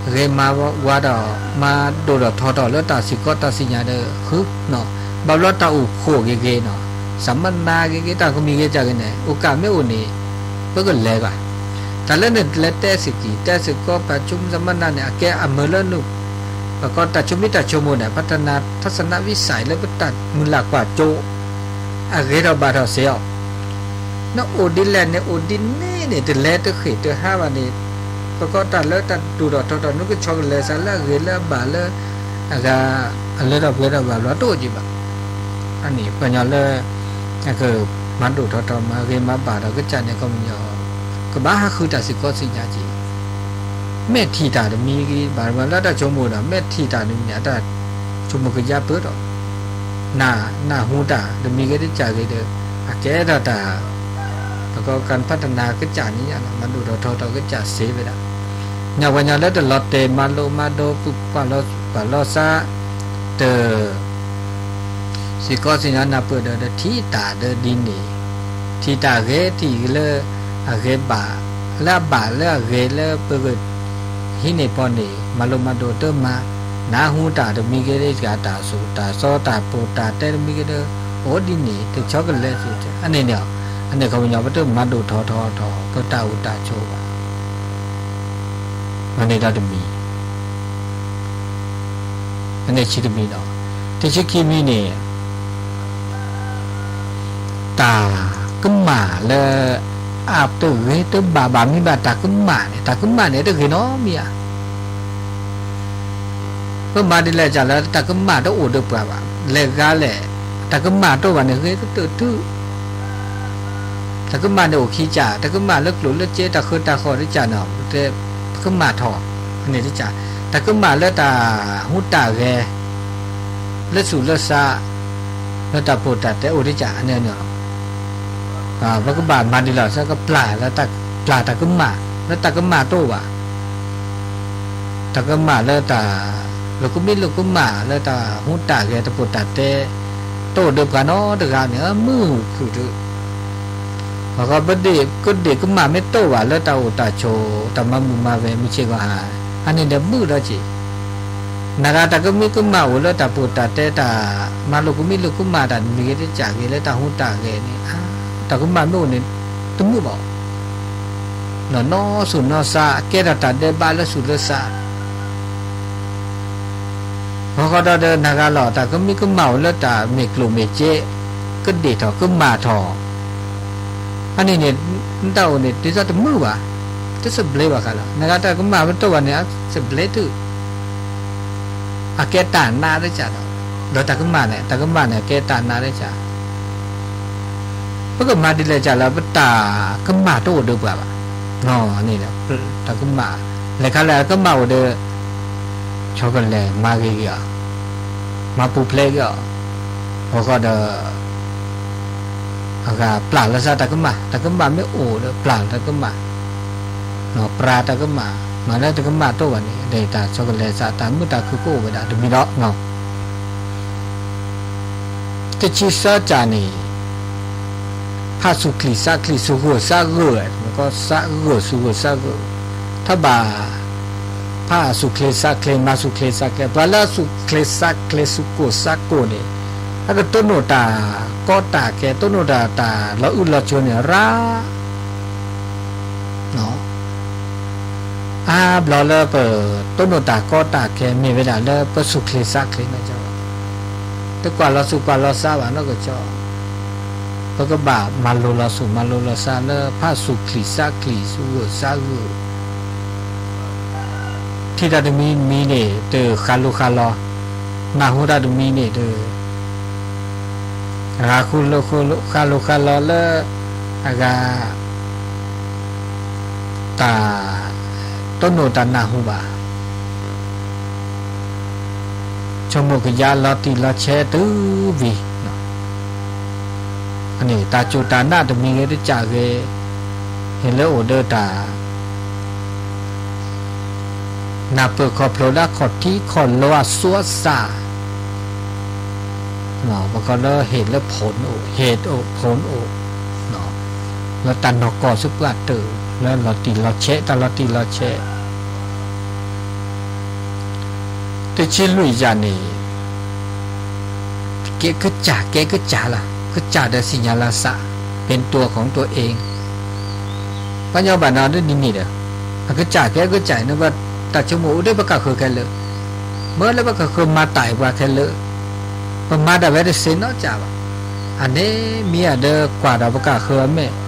ဂ့ၤမၤဝါဒီး မၤဒိၣ်ထီၣ်ထီထီၣ်လၢတၢ်စ့ၢ်ကီးတၢ်စံၣ်ညါဒီး ဃု ဘၣ်ဘျီတၢ်အိၣ်ဖှိၣ်ဂ့ၤဂ့ၤနီၤ စးမနၤဂ့ၤဂ့ၤ တၢ်ကမံၤဂ့ၤကၢ်ဂ့ၤန့ၣ် အိၣ်ကၢ်မ့ၢ်အိၣ်န့ၣ် ပကလဲၤဘၣ်. တၢ်လၢနလဲၤတဲစ့ၢ်ကီး တဲစ့ၢ်ကီး ပှၤဆိကမိၣ်စးမနၤန့ၣ် အကဲအမုာ်လၢန ပကီးတၢ်ဆိမိၣ်တၢ်ဆိကမိၣ်န့ၣ် ပတၢ်နၢ် ထၢၣ်စနၣ်ဝံစၢ်လၢပတၢ်မုၢ်လၢ်ကွၢ်စိ အဂ့ၤထီၣ်ဘၣ်ထီၣ်စ့ၢ်အီၤ နအိၣ်ဒ်လဲၣ်န့ၣ် အိၣ်ဒ်န့ၣ်န့ၣ် တလဲၤတဃ့ၢ်တဟါဘၣ်န့ၣ် ပကီးတၢ်လၢတၢ်ဒိၣ်ထီၣ်ထီထီၣ် နကဆီကလဲၤစးလၢအဂ့ၤလၢအဘၣ်လၢ အဂၤ အလၢထီၣ်ပှဲၤထီၣ်ဘၣ်ဘျီတအိၣ်က့ၤဘၣ်. အန့ၣ် ပှၤကညီလၢ မၤဒိၣ်ထီၣ်ထီထီၣ် မၤဂ့ၤမၤဘၣ်ဒီးကစၢ်န့ၣ် ခီပညီ ကဘၣ်ဟးဃုတၢ်စ့ၢ်ကီးစံၣ်ညါက့ၤ မ့ၢ်ထံၣ်တၢ်တမံၤဂ့ၤ ဘၣ်မၤလၢတၢ်ဆိကမိၣ်ဒီး မ့ၢ်ထံၣ်တၢ်တမံၤန့ၣ် အတၢ်ဆိကမိၣ်ကယါပၢၢ်ဒီး နၢ်ဟူတၢ်တမံၤဂ့ၤတကၢ်ဂ့ၤဒီး အကဲထီၣ်တၢ် ပကီးကၣ်ဖးတနၢ်ကစၢ်န့ၣ်ညါလီၤ မၤဒိၣ်ထီၣ်ထီထီၣ်ကစၢ်စ့ဝဲဒၣ် ညါပှၤကညီလၢတလီၤတဲာ်မၤလိမၤဒိး ပှၤလီၤစၢ် တ စ့ၢ်ကီးစံၣ်ညါနၢ်ပၢၢ်ဒီး ထံၣ်တၢ်ဒီးဒ်န့ၣ် ထံၣ်တၢ်ဂ့ၤ ထံၣ်လၢအဂ့ၤဘၣ် လၢအဘၣ်လၢအဂ့ၤလၢပက ဟံးန့ၢ်ပီၢ်န့ၣ် မၤလိမၤဒိးတမၤ နၢ်ဟူတၢ်တမံၤဂ့ၤ တၢ်တၢ်စိၣ်တၢ်စီတၢ်ပိာ်တၢ်တဲတမံၤဂ့ၤဒီး အိၣ်ဒ်န့ၣ် တဆီကလဲၤစ့ၢ် အန့ၣ်န့ၣ် အန့ၣ်ခီပညီ ပတမၤဒိၣ်ထီၣ်ထီထီၣ် ပတၢ်အိၣ်တၢ်ဆိးဘၣ် အန့ၣ်တၢ်တမံၤ အန့ၣ်ဆံတမံၤဒီး တဆံခံမံၤန့ၣ် တၢ်ကမၣ်လၢ အတဂ့ၤတဘၣ်ဘၣ်မံၤဘၣ် တၢ်ကမၣ်န့ၣ် တၢ်ကမၣ်န့ၣ်တဂ့ၤနီတမံၤဧါ ပမၤဒ်လဲၣ်ကၢ်လၢ တၢ်ကမၣ်တအိၣ်ဒီးပှၤဘၣ် လဲၤဂၤလဲၣ် တၢ်ကမၣ်တအိၣ်ဘၣ်န့ၣ် ဂ့ၤကတၢၢ်တုၤ တၢ်ကမၣ်န့ၣ်အိၣ်ခံကၢ် တၢ်ကမၣ်လၢကျိၣ်လၢစ့ တၢ်ဃၢတၢ်ဃီၤတကၢ်န့ၣ် ပကမၣ်ထီၣ် အန့ၣ်တကၢ် တၢ်ကမၣ်လၢတၢ်ဟူးတၢ်ဂဲၤ လၢသူၣ်လၢသး လၢတၢ်ပိာ်တၢ်တဲအိၣ်တကၢ် အန့ၣ်န့ၣ်လီၤ ပကဘၣ်မၤဒ်လဲၣ် ကပျၢ်လၢတၢ် ပျၢ်တၢ်ကမၣ် လၢတၢ်ကမၣ်တအိၣ်ဘၣ် တၢ်ကမၣ်လၢတၢ် လိာ်ကမံလိာ်ကမၣ်လၢတၢ်ဟူးတၢ်ဂဲၤတၢ်ပိာ်တၢ်တဲ တအိၣ်ဒီးပှၤနီတဂၤန့ၣ် မုာ်ခုၣ်တုၤ ပှၤကီးပဒ့ၣ် ကဒ့ၣ်ကမၣ်မ့ၢ်တအိၣ်ဘၣ်လၢတၢ်အိၣ်တၢ်ဆိး တၢ်မၤမုာ်မၤဝဲမုာ်ဆ့ၣ်ဂီၤဟါ အန့ၣ်ဒီးမုာ်ဒီးက့ၤ နဂၤတၢ်ကမံကမၣ်အိၣ်လၢတၢ်ပိာ်တၢ်တဲတၢ် မၤလိာ်ကမံလိာ်ကမၣ်တၢ်တမံၤဂ့ၤတကၢ်ဂ့ၤလၢတၢ်ဟူးတၢ်ဂဲၤန့ၣ် အါ တၢ်ကမၣ်မ့ၢ်အိၣ်န့ၣ် တမုာ်ဘၣ်. နီၢ်နီၢ်ဆူၣ်နီၢ်ဆါ ကဲထီၣ်တၢ်ဒဲးဘးလၢဆူၣ်လၢဆါ ဂီၤဃီဒီး နၤဂၤလီၤ တၢ်ကမံကမၣ်အိၣ်လၢတၢ်မ့ၢ်ကျိၣ်မ့ၢ်စ့ ကဒ့ၣ်ထီၣ်ကမၣ်ထီၣ် အန့ၣ်န့ၣ် နတၢ်အိၣ်န့ၣ် ဒ်သိးတမုာ်ဘၣ်, တစံးဘျ့ဘၣ်ဃးလီၤ. နၤဂၤတၢ်ကမၣ်မ့ၢ်တအိၣ်ဘၣ်န့ၣ် အစံးဘျ့တုၤ အကဲတၢ်နးတကးဒီး ဒီးတၢ်ကမၣ်န့ၣ် တၢ်ကမၣ်န့ၣ် အကဲတၢ်နးတကး ပကမၤဒ်လဲၣ်ကးလၢ ပတၢ်ကမၣ်တအိၣ်ဒီးပှၤဘၣ်. န့ၣ် တၢ်ကမၣ် လဲၤခါလၢအကမၣ်အိၣ်ဒီး ဆီကလဲၤမၤဂ့ၤဂ့ၤအီၤ, မၤပူၤဖျဲးဂ့ၤအီၤ, အဃိဒီး အဂၤပျၢ်လီၤစၢ်တၢ်ကမၣ်, တၢ်ကမၣ်မ့ၢ်အိၣ်ဒီးပျၢ်တၢ်ကမၣ်, ပြၢ်တၢ်ကမၣ်, မၤလၢတၢ်ကမၣ်တအိၣ်ဘၣ်န့ၣ် ဒီးတၢ်ဆီကလဲၤစး တၢ်မုာ်တၢ်ခုၣ်ကအိၣ်ဝဲဒၣ်တမံၤလီၤ. တဆံသၢကၢ်န့ၣ် ဖးဆူၣ်ချံၣ်စးချံၣ် ဆူၣ်ဂၢၢ်စးဂၢၢ်, စးဂၢၢ် ဆူၣ်ဂၢၢ်စးဂၢၢ်, ထီၣ်ဘၣ် ဖးဆူၣ်ချ့စးချ့ မၤဆူၣ်ချ့စးချ့, ပှၤလၢအဆူၣ်ချ့စးချ့ ဆူၣ်ကိၢ်စးကိၢ်န့ၣ် အကတိၢ်နီၣ်တၢ်ကီတၢ်ခဲ တိၢ်နီၣ်တၢ် တၢ်လီၤအုၣ်လီၤဆိန့ၣ် ရၢ အါဘျီလၢပတိၢ်နီၣ်တၢ်ကီတၢ်ခဲ မ့ၢ်ဝဲဒၣ်လၢပဆူၣ်ချ့စးချ့န့ၣ်လီၤ. တကွၢ်လီၤဆူၣ်ကွၢ်လီၤစးဘၣ်နီၢ်ကစၢ်, ပကဘၣ်မၤလိလီၤဆူၣ်မၤလိလီၤစးလၢဖးဆူၣ်ချံၣ်စးချံၣ် ဆူၣ်ဂၢၢ်စးဂၢၢ် ထံၣ်တၢ်တမံၤမံၤန့ၣ် တဃၣ်လိၤဃၣ်လီၤ, နၢ်ဟူတၢ်တမံၤန့ၣ် တ အဂၤဃူ ဃၣ်လိၤဃၣ်လီၤလၢ အဂၤ တၢ် တိၢ်နီၣ်တၢ်နၢ်ဟူဘၣ်, ဆိကမိၣ်ကယါလီၤတံၢ်လီၤဆဲးတုၤဝံၤ တၢ်စူၢ်တၢ်နာ်တမံၤဂ့ၤတကးဂ့ၤ, ဟ့ၣ်လၢအိၣ်ဒီးတၢ် နၢ်ပၢၢ်ခီဖျိလၢအခီၣ်ထံးခီၣ်လိၤအစိအစး, ပကီလၢဟ့ၣ်လၢဖိၣ်အိၣ် ဟ့ၣ်အိၣ်ဖိၣ်အိၣ်, လၢတၢ်နီၢ်ကီၢ်ဆူပှၢ်တၢၢ် လၢလီၤတံၢ်လီၤဆဲး တၢ်လီၤတံၢ်လီၤဆဲး တဆံလွံၢ်ယၤန့ၣ် ကဲကစၢ် ကဲကစၢ်လီၤ, ကစၢ်ဒီးသ့ၣ်ညါလၢစး ပၢၤတီၤခီၣ်တီၤအ့ၣ်, ပှၤညီဘၣ်နီၤဒ်န့ၣ်ဒီး အကစၢ်ကဲကစၢ်န့ၣ် ပတၢ်ဆိကမိၣ်အိၣ်ဒီးပကၢ်ဃၢၤခဲလၢာ်, မ့ၢ်လၢပကၢ်ဃၢၤမၤတၢ်အံၤပှၤခဲလၢာ်, ပမၤတၢ်ဝဲတသ့နီတကးဘၣ်, အန့ၣ်မ့ၢ်အဒၢကွၢ်ဒီးပကၢ်ဃၢၤအမဲာ်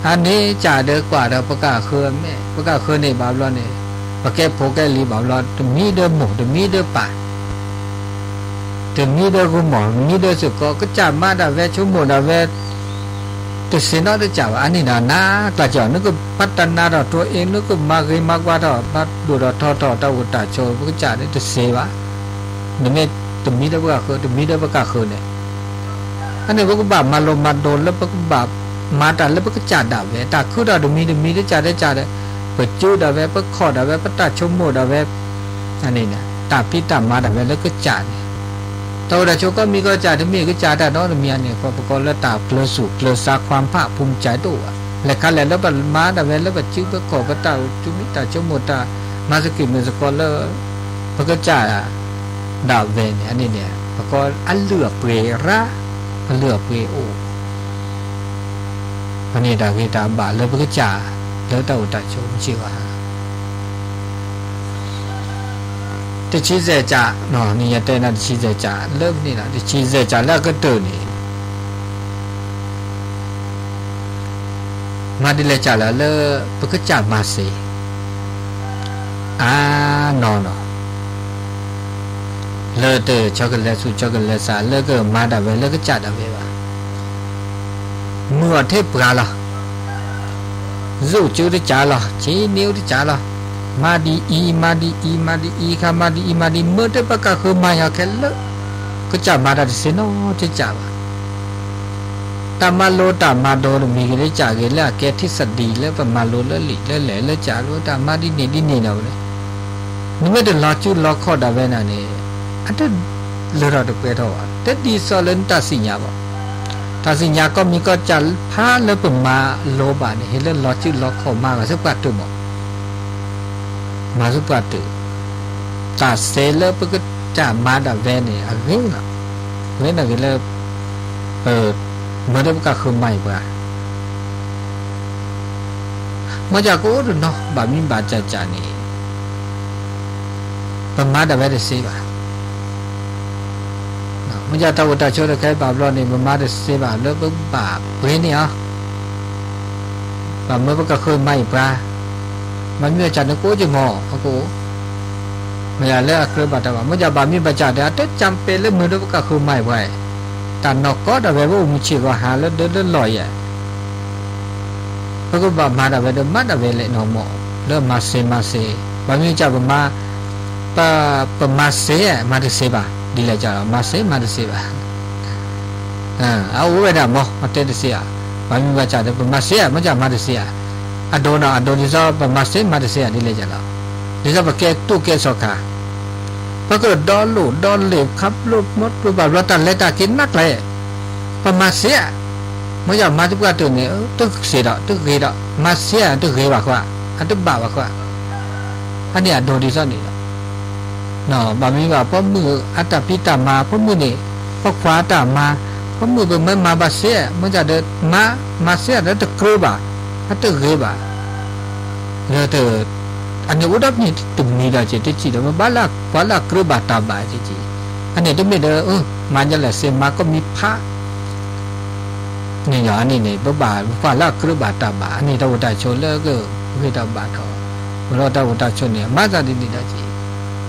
အန့ၣ်ကးဒီးကွၢ်ဒီးပကၢ်ဃၢၤအမဲာ်, ပကၢ်ဃၢၤန့ၣ်ဘၣ်ဘျီန့ၣ် ပကဲဖိကဲလံၤဘၣ်ဘျီ တမံၤဒီးမိၢ် တမံၤဒီးပၢ်, တမံၤဒီးဂီၢ်မီၢ် တမံၤဒီးစ့ၢ်ကီး ကစၢ်မၤဒၣ်ဝဲ ဆိကမိၣ်ဒၣ်ဝဲ တသ့နီတကးဘၣ်. အန့ၣ်ဒီးနးကျါကီး နကဖးတၢ်နါထီၣ်တိၤအ့ၣ် နကမၤဂ့ၤမၤကွၢ်ထီၣ် မၤဒိၣ်ထီၣ်ထီထီၣ်တၢ်အိၣ်တၢ်ဆိး ပကစၢ်န့ၣ်တသ့ဘၣ်, နမ့ၢ်တမံၤဒီးပကၢ်ဃၢၤ တမံၤဒီးပကၢ်ဃၢၤန့ၣ် အန့ၣ်ပကဘၣ်မၤလိမၤဒိးလၢပကဘၣ်မၤတၢ်လၢပကစၢ်ဒၣ်ဝဲ တၢ်ခုထီၣ်တမံၤတမံၤတကးတကးဒီး ပစုဒၣ်ဝဲ ပခီၣ်ဒၣ်ဝဲ ပတၢ်ဆိကမိၣ်ဒၣ်ဝဲ အန့ၣ်န့ၣ် တၢ်ဖံးတၢ်မၤဒၣ်ဝဲလၢကစၢ်န့ၣ် တၢ်အိၣ်တၢ်ဆိးကီၢ်မံၤကီၢ်စဲၣ်တမ့ၢ်ကစၢ်တၢ်နီတမံၤန့ၣ် ပကိးလၢတၢ်ပျၢၤဆူၣ်ပျၢၤစးခွါဖး ဖူမစၢ်တအိၣ်ဘၣ် လဲၤခါလဲၣ်လၢပမၤဒၣ်ဝဲလၢပစုပခီၣ် ပတၢ်အိၣ်တမံၤတၢ်ဆိကမိၣ်တၢ် မၤသကိးမုၢ်သကိးလၢ ပကစၢ်ဒၣ်ဝဲန့ၣ် အန့ၣ်န့ၣ် ပကိးအလုၢ်အပှ့ၤရၣ် အလုၢ်အပှ့ၤအိၣ် အန့ၣ်တၢ်ဂ့ၤတၢ်ဘၣ်လၢပကစၢ် လၢတၢ်အိၣ်တၢ်ဆိးမုၢ်စ့ၢ်ကီး တဆံစဲးကး နံၤယတဲနၤတဆံစဲးကး လၢမနုၤလီၤ တဆံစဲးကးလၢအကတၢၢ်န့ၣ် မၤဒ်လဲၣ်ကးလၢ လၢပကစၢ်မၤစ့ၢ် အါနီၢ်နီၢ် လၢတဆီကလဲၤဆူၣ်ဆီကလဲၤဆး လၢကမၤဒၣ်ဝဲလၢကစၢ်ဒၣ်ဝဲဘၣ် မုာ်အီၤထဲပှၤလီၤ ယိၣ်ကၠိတကးလီၤ ဆ့န့ၢ်အိၣ်တကးလီၤ မၤဒ်အံၤ မၤဒ်အံၤ မၤဒ်အံၤ ခါမၤဒ်အံၤ မၤဒ် မ့ၢ်တပကၢ်ဃုမၤယီၤခဲလၢာ် ကစၢ်မၤတၢ်တသ့နီတကးဘၣ် တၢ်မၤလိတၢ်မၤဒိးတမံၤဂ့ၤလၢကးဂ့ၤ လၢအကဲထံသဒံး လၢပမၤလိလၢလံာ်လၢလဲၢ်လၢကးလၢတၢ်မၤဒ်န့ၣ်ဒ်န့ၣ်ဒီးဝဲ နမ့ၢ်တလီၤစုလီၤခီၣ်ဒၣ်ဝဲနၤန့ၣ် အတလၢထီၣ်တပှဲၤထီၣ်ဘၣ် တဒ်သိးလၢနတၢ်သ့ၣ်ညါဘၣ် တၢ်သ့ၣ်ညါကီၢ်မံၤကီၢ်စဲၣ်ဖးလၢပမၤလိဘၣ်န့ၣ် ဟ့ၣ်လၢလီၤစုလီၤခီၣ်မၤဂ့ၤဆၢပှၤတၢၢ်မး မၤဆၢပှၤတၢၢ် တၢ်စဲးလၢပကစၢ်မၤဒၣ်ဝဲန့ၣ် အဂ့ၤလီၤ ဂ့ၤန့ၣ်ဂ့ၤလၢ ပ မၢဒီးပကဃၢၤမၤအံၤပှၤ, မ့ၢ်ကၢ်ကအိၣ်တနီၤ ဘၣ်မံဘၣ်ကၢ်ကၢ်န့ၣ် ပမၤဒၣ်ဝဲတသ့ဘၣ်. မ့ၢ်ကၢ်တၢ်အိၣ်တၢ်ဆိးတခါဘၣ်ဘျီန့ၣ် ပမၤတသ့ဘၣ်လၢပဘၣ်ပှ့ၤန့ၢ်အီၤ ဘၣ်မၢပကဃၢၤမၤအံၤပှၤ, ဘၣ်မံဘၣ်ကၢ်န့ၣ်ကအိၣ်က့ၤမီၢ် အကအိၣ်, မ့ၢ်ယၤလၢအကြၢးဘၣ်တၢ်ဘၣ် မ့ၢ်ကၢ်ဘၣ်မံဘၣ်ကၢ်ဒီး အတကၢ်ပဲာ်လၢမၢဒီးပကဃၢၤမၤအံၤပှၤ, တၢ်နီၢ်ကီဒၣ်ဝဲပအိၣ်မူဆ့ၣ်ဂီၤဟးလၢဒၢလၢလီၢ်ယဲၢ် ပကဘၣ်မၤဒၣ်ဝဲဒီးမၤဒၣ်ဝဲလဲၣ်နီၢ်မီၢ် လၢမၤစ့မၤစ့, ဘၣ်မံဘၣ်ကၢ်ပမၤ ပ ပမၤစ့မၤတသ့ဘၣ် ဒ်လဲၣ်ကၢ်လီၤ မၤစ့မၤတသ့ဘၣ်. အအိၣ်ဝဲဒၣ်မီၢ် အတဲတသ့ဧါ, ဘၣ်မံဘၣ်ကၢ်ဒီး ပမၤစ့ဧါ မ့ၢ်ကၢ်မၤတသ့ဧါ, အဒိနီၤ အဒိဒ်သိး ပမၤစ့မၤတသ့ဧါ ဒ်လဲၣ်ကၢ်လီၤ, ဒ်သိးပကဲတူၢ်ကဲစီၤခါ ပကဒီလိာ်ဒီလ့ၣ်ခါပျိမီပျိဘၣ်ဘျီတၢ်လဲၤတၢ်က့ၤနးကျဲ, ပမၤစ့ဧါ, မ့ၢ်ကၢ်မၤတပှၢ်တၢၢ်န့ၣ် တစ့းဒီး တဂ့ၤဒီး မၤစ့ဧါ တဂ့ၤဘၣ်ဃီ, အတဘၣ်ဘၣ်ဃီ, အန့ၣ်အဒိဒ်သိးန့ၣ်လီၤ. ဘၣ်မံဘၣ် ပိာ်မုၣ်အတၢ်ဖံးတၢ်မၤ ပိာ်မုၣ်န့ၣ် ပိာ်ခွါအတၢ်မၤ, ပိာ်မုၣ်ပမ့ၢ်မၤဘၣ်စ့ဧါ မ့ၢ်ကၢ်ဒီး မၤ မၤစ့ဧါဒီးတကြၢးဘၣ်, အတဂ့ၤဘၣ် လၢ အန့ၣ်အိၣ်ဒီးမ့ၢ်တမံၤဒီးက့ၤ တစံးဒီး မ့ၢ်ဘၣ်လၢပှၤလၢအကြၢးဘၣ်တၢ်ဘၣ်က့ၤက့ၤ, အန့ၣ်တမ့ၢ်ဒီး မၤညါလဲၣ်စ့မၤကီၢ်မံဖး န့ၣ်ညီအန့ၣ်န့ၣ် ပဘၣ်ပှၤလၢအကြၢးဘၣ်တၢ်ဘၣ် အန့ၣ်တၢ်အိၣ်တၢ်ဆိးလၢကဂ့ၤတၢ်ဘၣ်ဒီး ပလီၢ်တၢ်အိၣ်တၢ်ဆိးန့ၣ် မၤသးဒ်န့ၣ်ဒီးက့ၤ,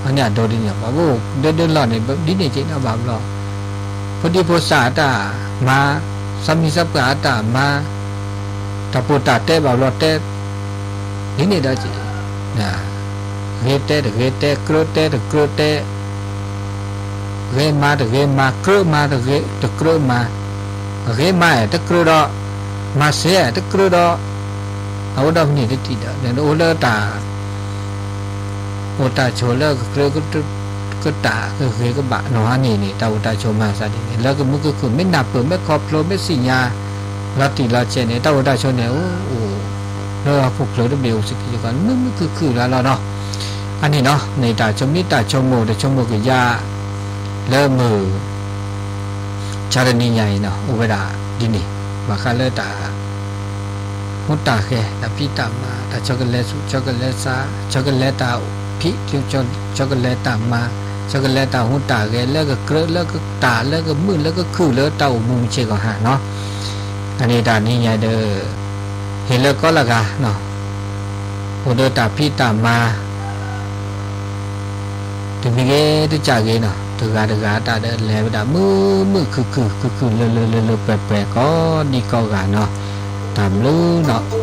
အန့ၣ်အဒိဒ်န့ၣ် ပှၤအိၣ်ဒၢဒၢလီၢ်န့ၣ် ဒ်န့ၣ်က့ၤဒီးဘၣ်ဘျီ ဖိဒံဖိသၣ်အတၢ်မၤ, သးမံသးပှၢ်အတၢ်မၤ, တၢ်ပိာ်တၢ်တဲဘၣ်ဘျီတဲ, ဒ်န့ၣ်ဒီးက့ၤ, ဂ့ၤတဲတဂ့ၤတဲ ကြၢးတဲတကြၢးတဲ, ဂ့ၤမၤတဂ့ၤမၤ ကြၢးမၤတဂ့ၤတကြၢးမၤ, ဂ့ၤမၤတကြၢးဒီး, မၤစ့တကြၢးဒီး, အအိၣ်ဒီးမ့ၢ်တထံၣ်ဒီး အိၣ်လၢတၢ် အိၣ်တၢ်ဆိးလၢကကြၢး ကတၢ်ကဂ့ၤကဘၣ်နီၤ အန့ၣ်န့ၣ် တၢ်အိၣ်တၢ်ဆိးမၤသးဒ်န့ၣ် လၢကမုာ်ကခုၣ် မ့ၢ်နၢ်ပၢၢ် မ့ၢ်ခီဖျိ မ့ၢ်သ့ၣ်ညါ လီၤတံၢ်လီၤဆဲးန့ၣ် တၢ်အိၣ်တၢ်ဆိးန့ၣ် အိၣ် လၢဟီၣ်ခိၣ်ချၢတဘ့ၣ်အိၣ်စ့ၢ်ကီး မုာ်မုာ်ခုၣ်ခုၣ်လၢလီၤနီၤ အန့ၣ်နီၤ န့ၣ်တၢ်ဆိမိၣ်တၢ်ဆိကမိၣ်ကယါ လၢမုၢ် ဆါတနံၤညါအံၤနီၤ အိၣ်ဝဲဒၣ်ဒ်န့ၣ် ဘၣ်ဃးလၢတၢ် ဟူးတၢ်ဂဲၤ တၢ်ဖံးတၢ်မၤ တၢ်ဆီကလဲၤဆူၣ် ဆီကလဲၤဆါ ဆီကလဲၤတၢ်ဖံး ဆီကလဲၤတၢ်မၤ ဆီကလဲၤတၢ်ဟူးတၢ်ဂဲၤ လၢကကြၢး လၢကတၢ် လၢကမုာ် လၢကခုၣ် လၢတၢ်အိၣ်မူမုၢ်ဆ့ၣ်ကီးဟါနီၤ အန့ၣ်တၢ်နံၤညါဒီး ဟ့ၣ်လၢကိးလၢဂၤနီၤ အိၣ်ဒီးတၢ်ဖံးတၢ်မၤ တမံၤဂ့ၤတကၢ်ဂ့ၤနီၤ တဂၤတဂၤတၢ်ဒီး လဲၤဝဲဒၣ်မုာ်မုာ်ခုၣ်ခုၣ် ခုၣ်ခုၣ်လၢလၢလၢလၢပှဲၤပှဲၤ ကိးဒံကိးဂၤနီၤ တၢ်ဘျုးနီၤ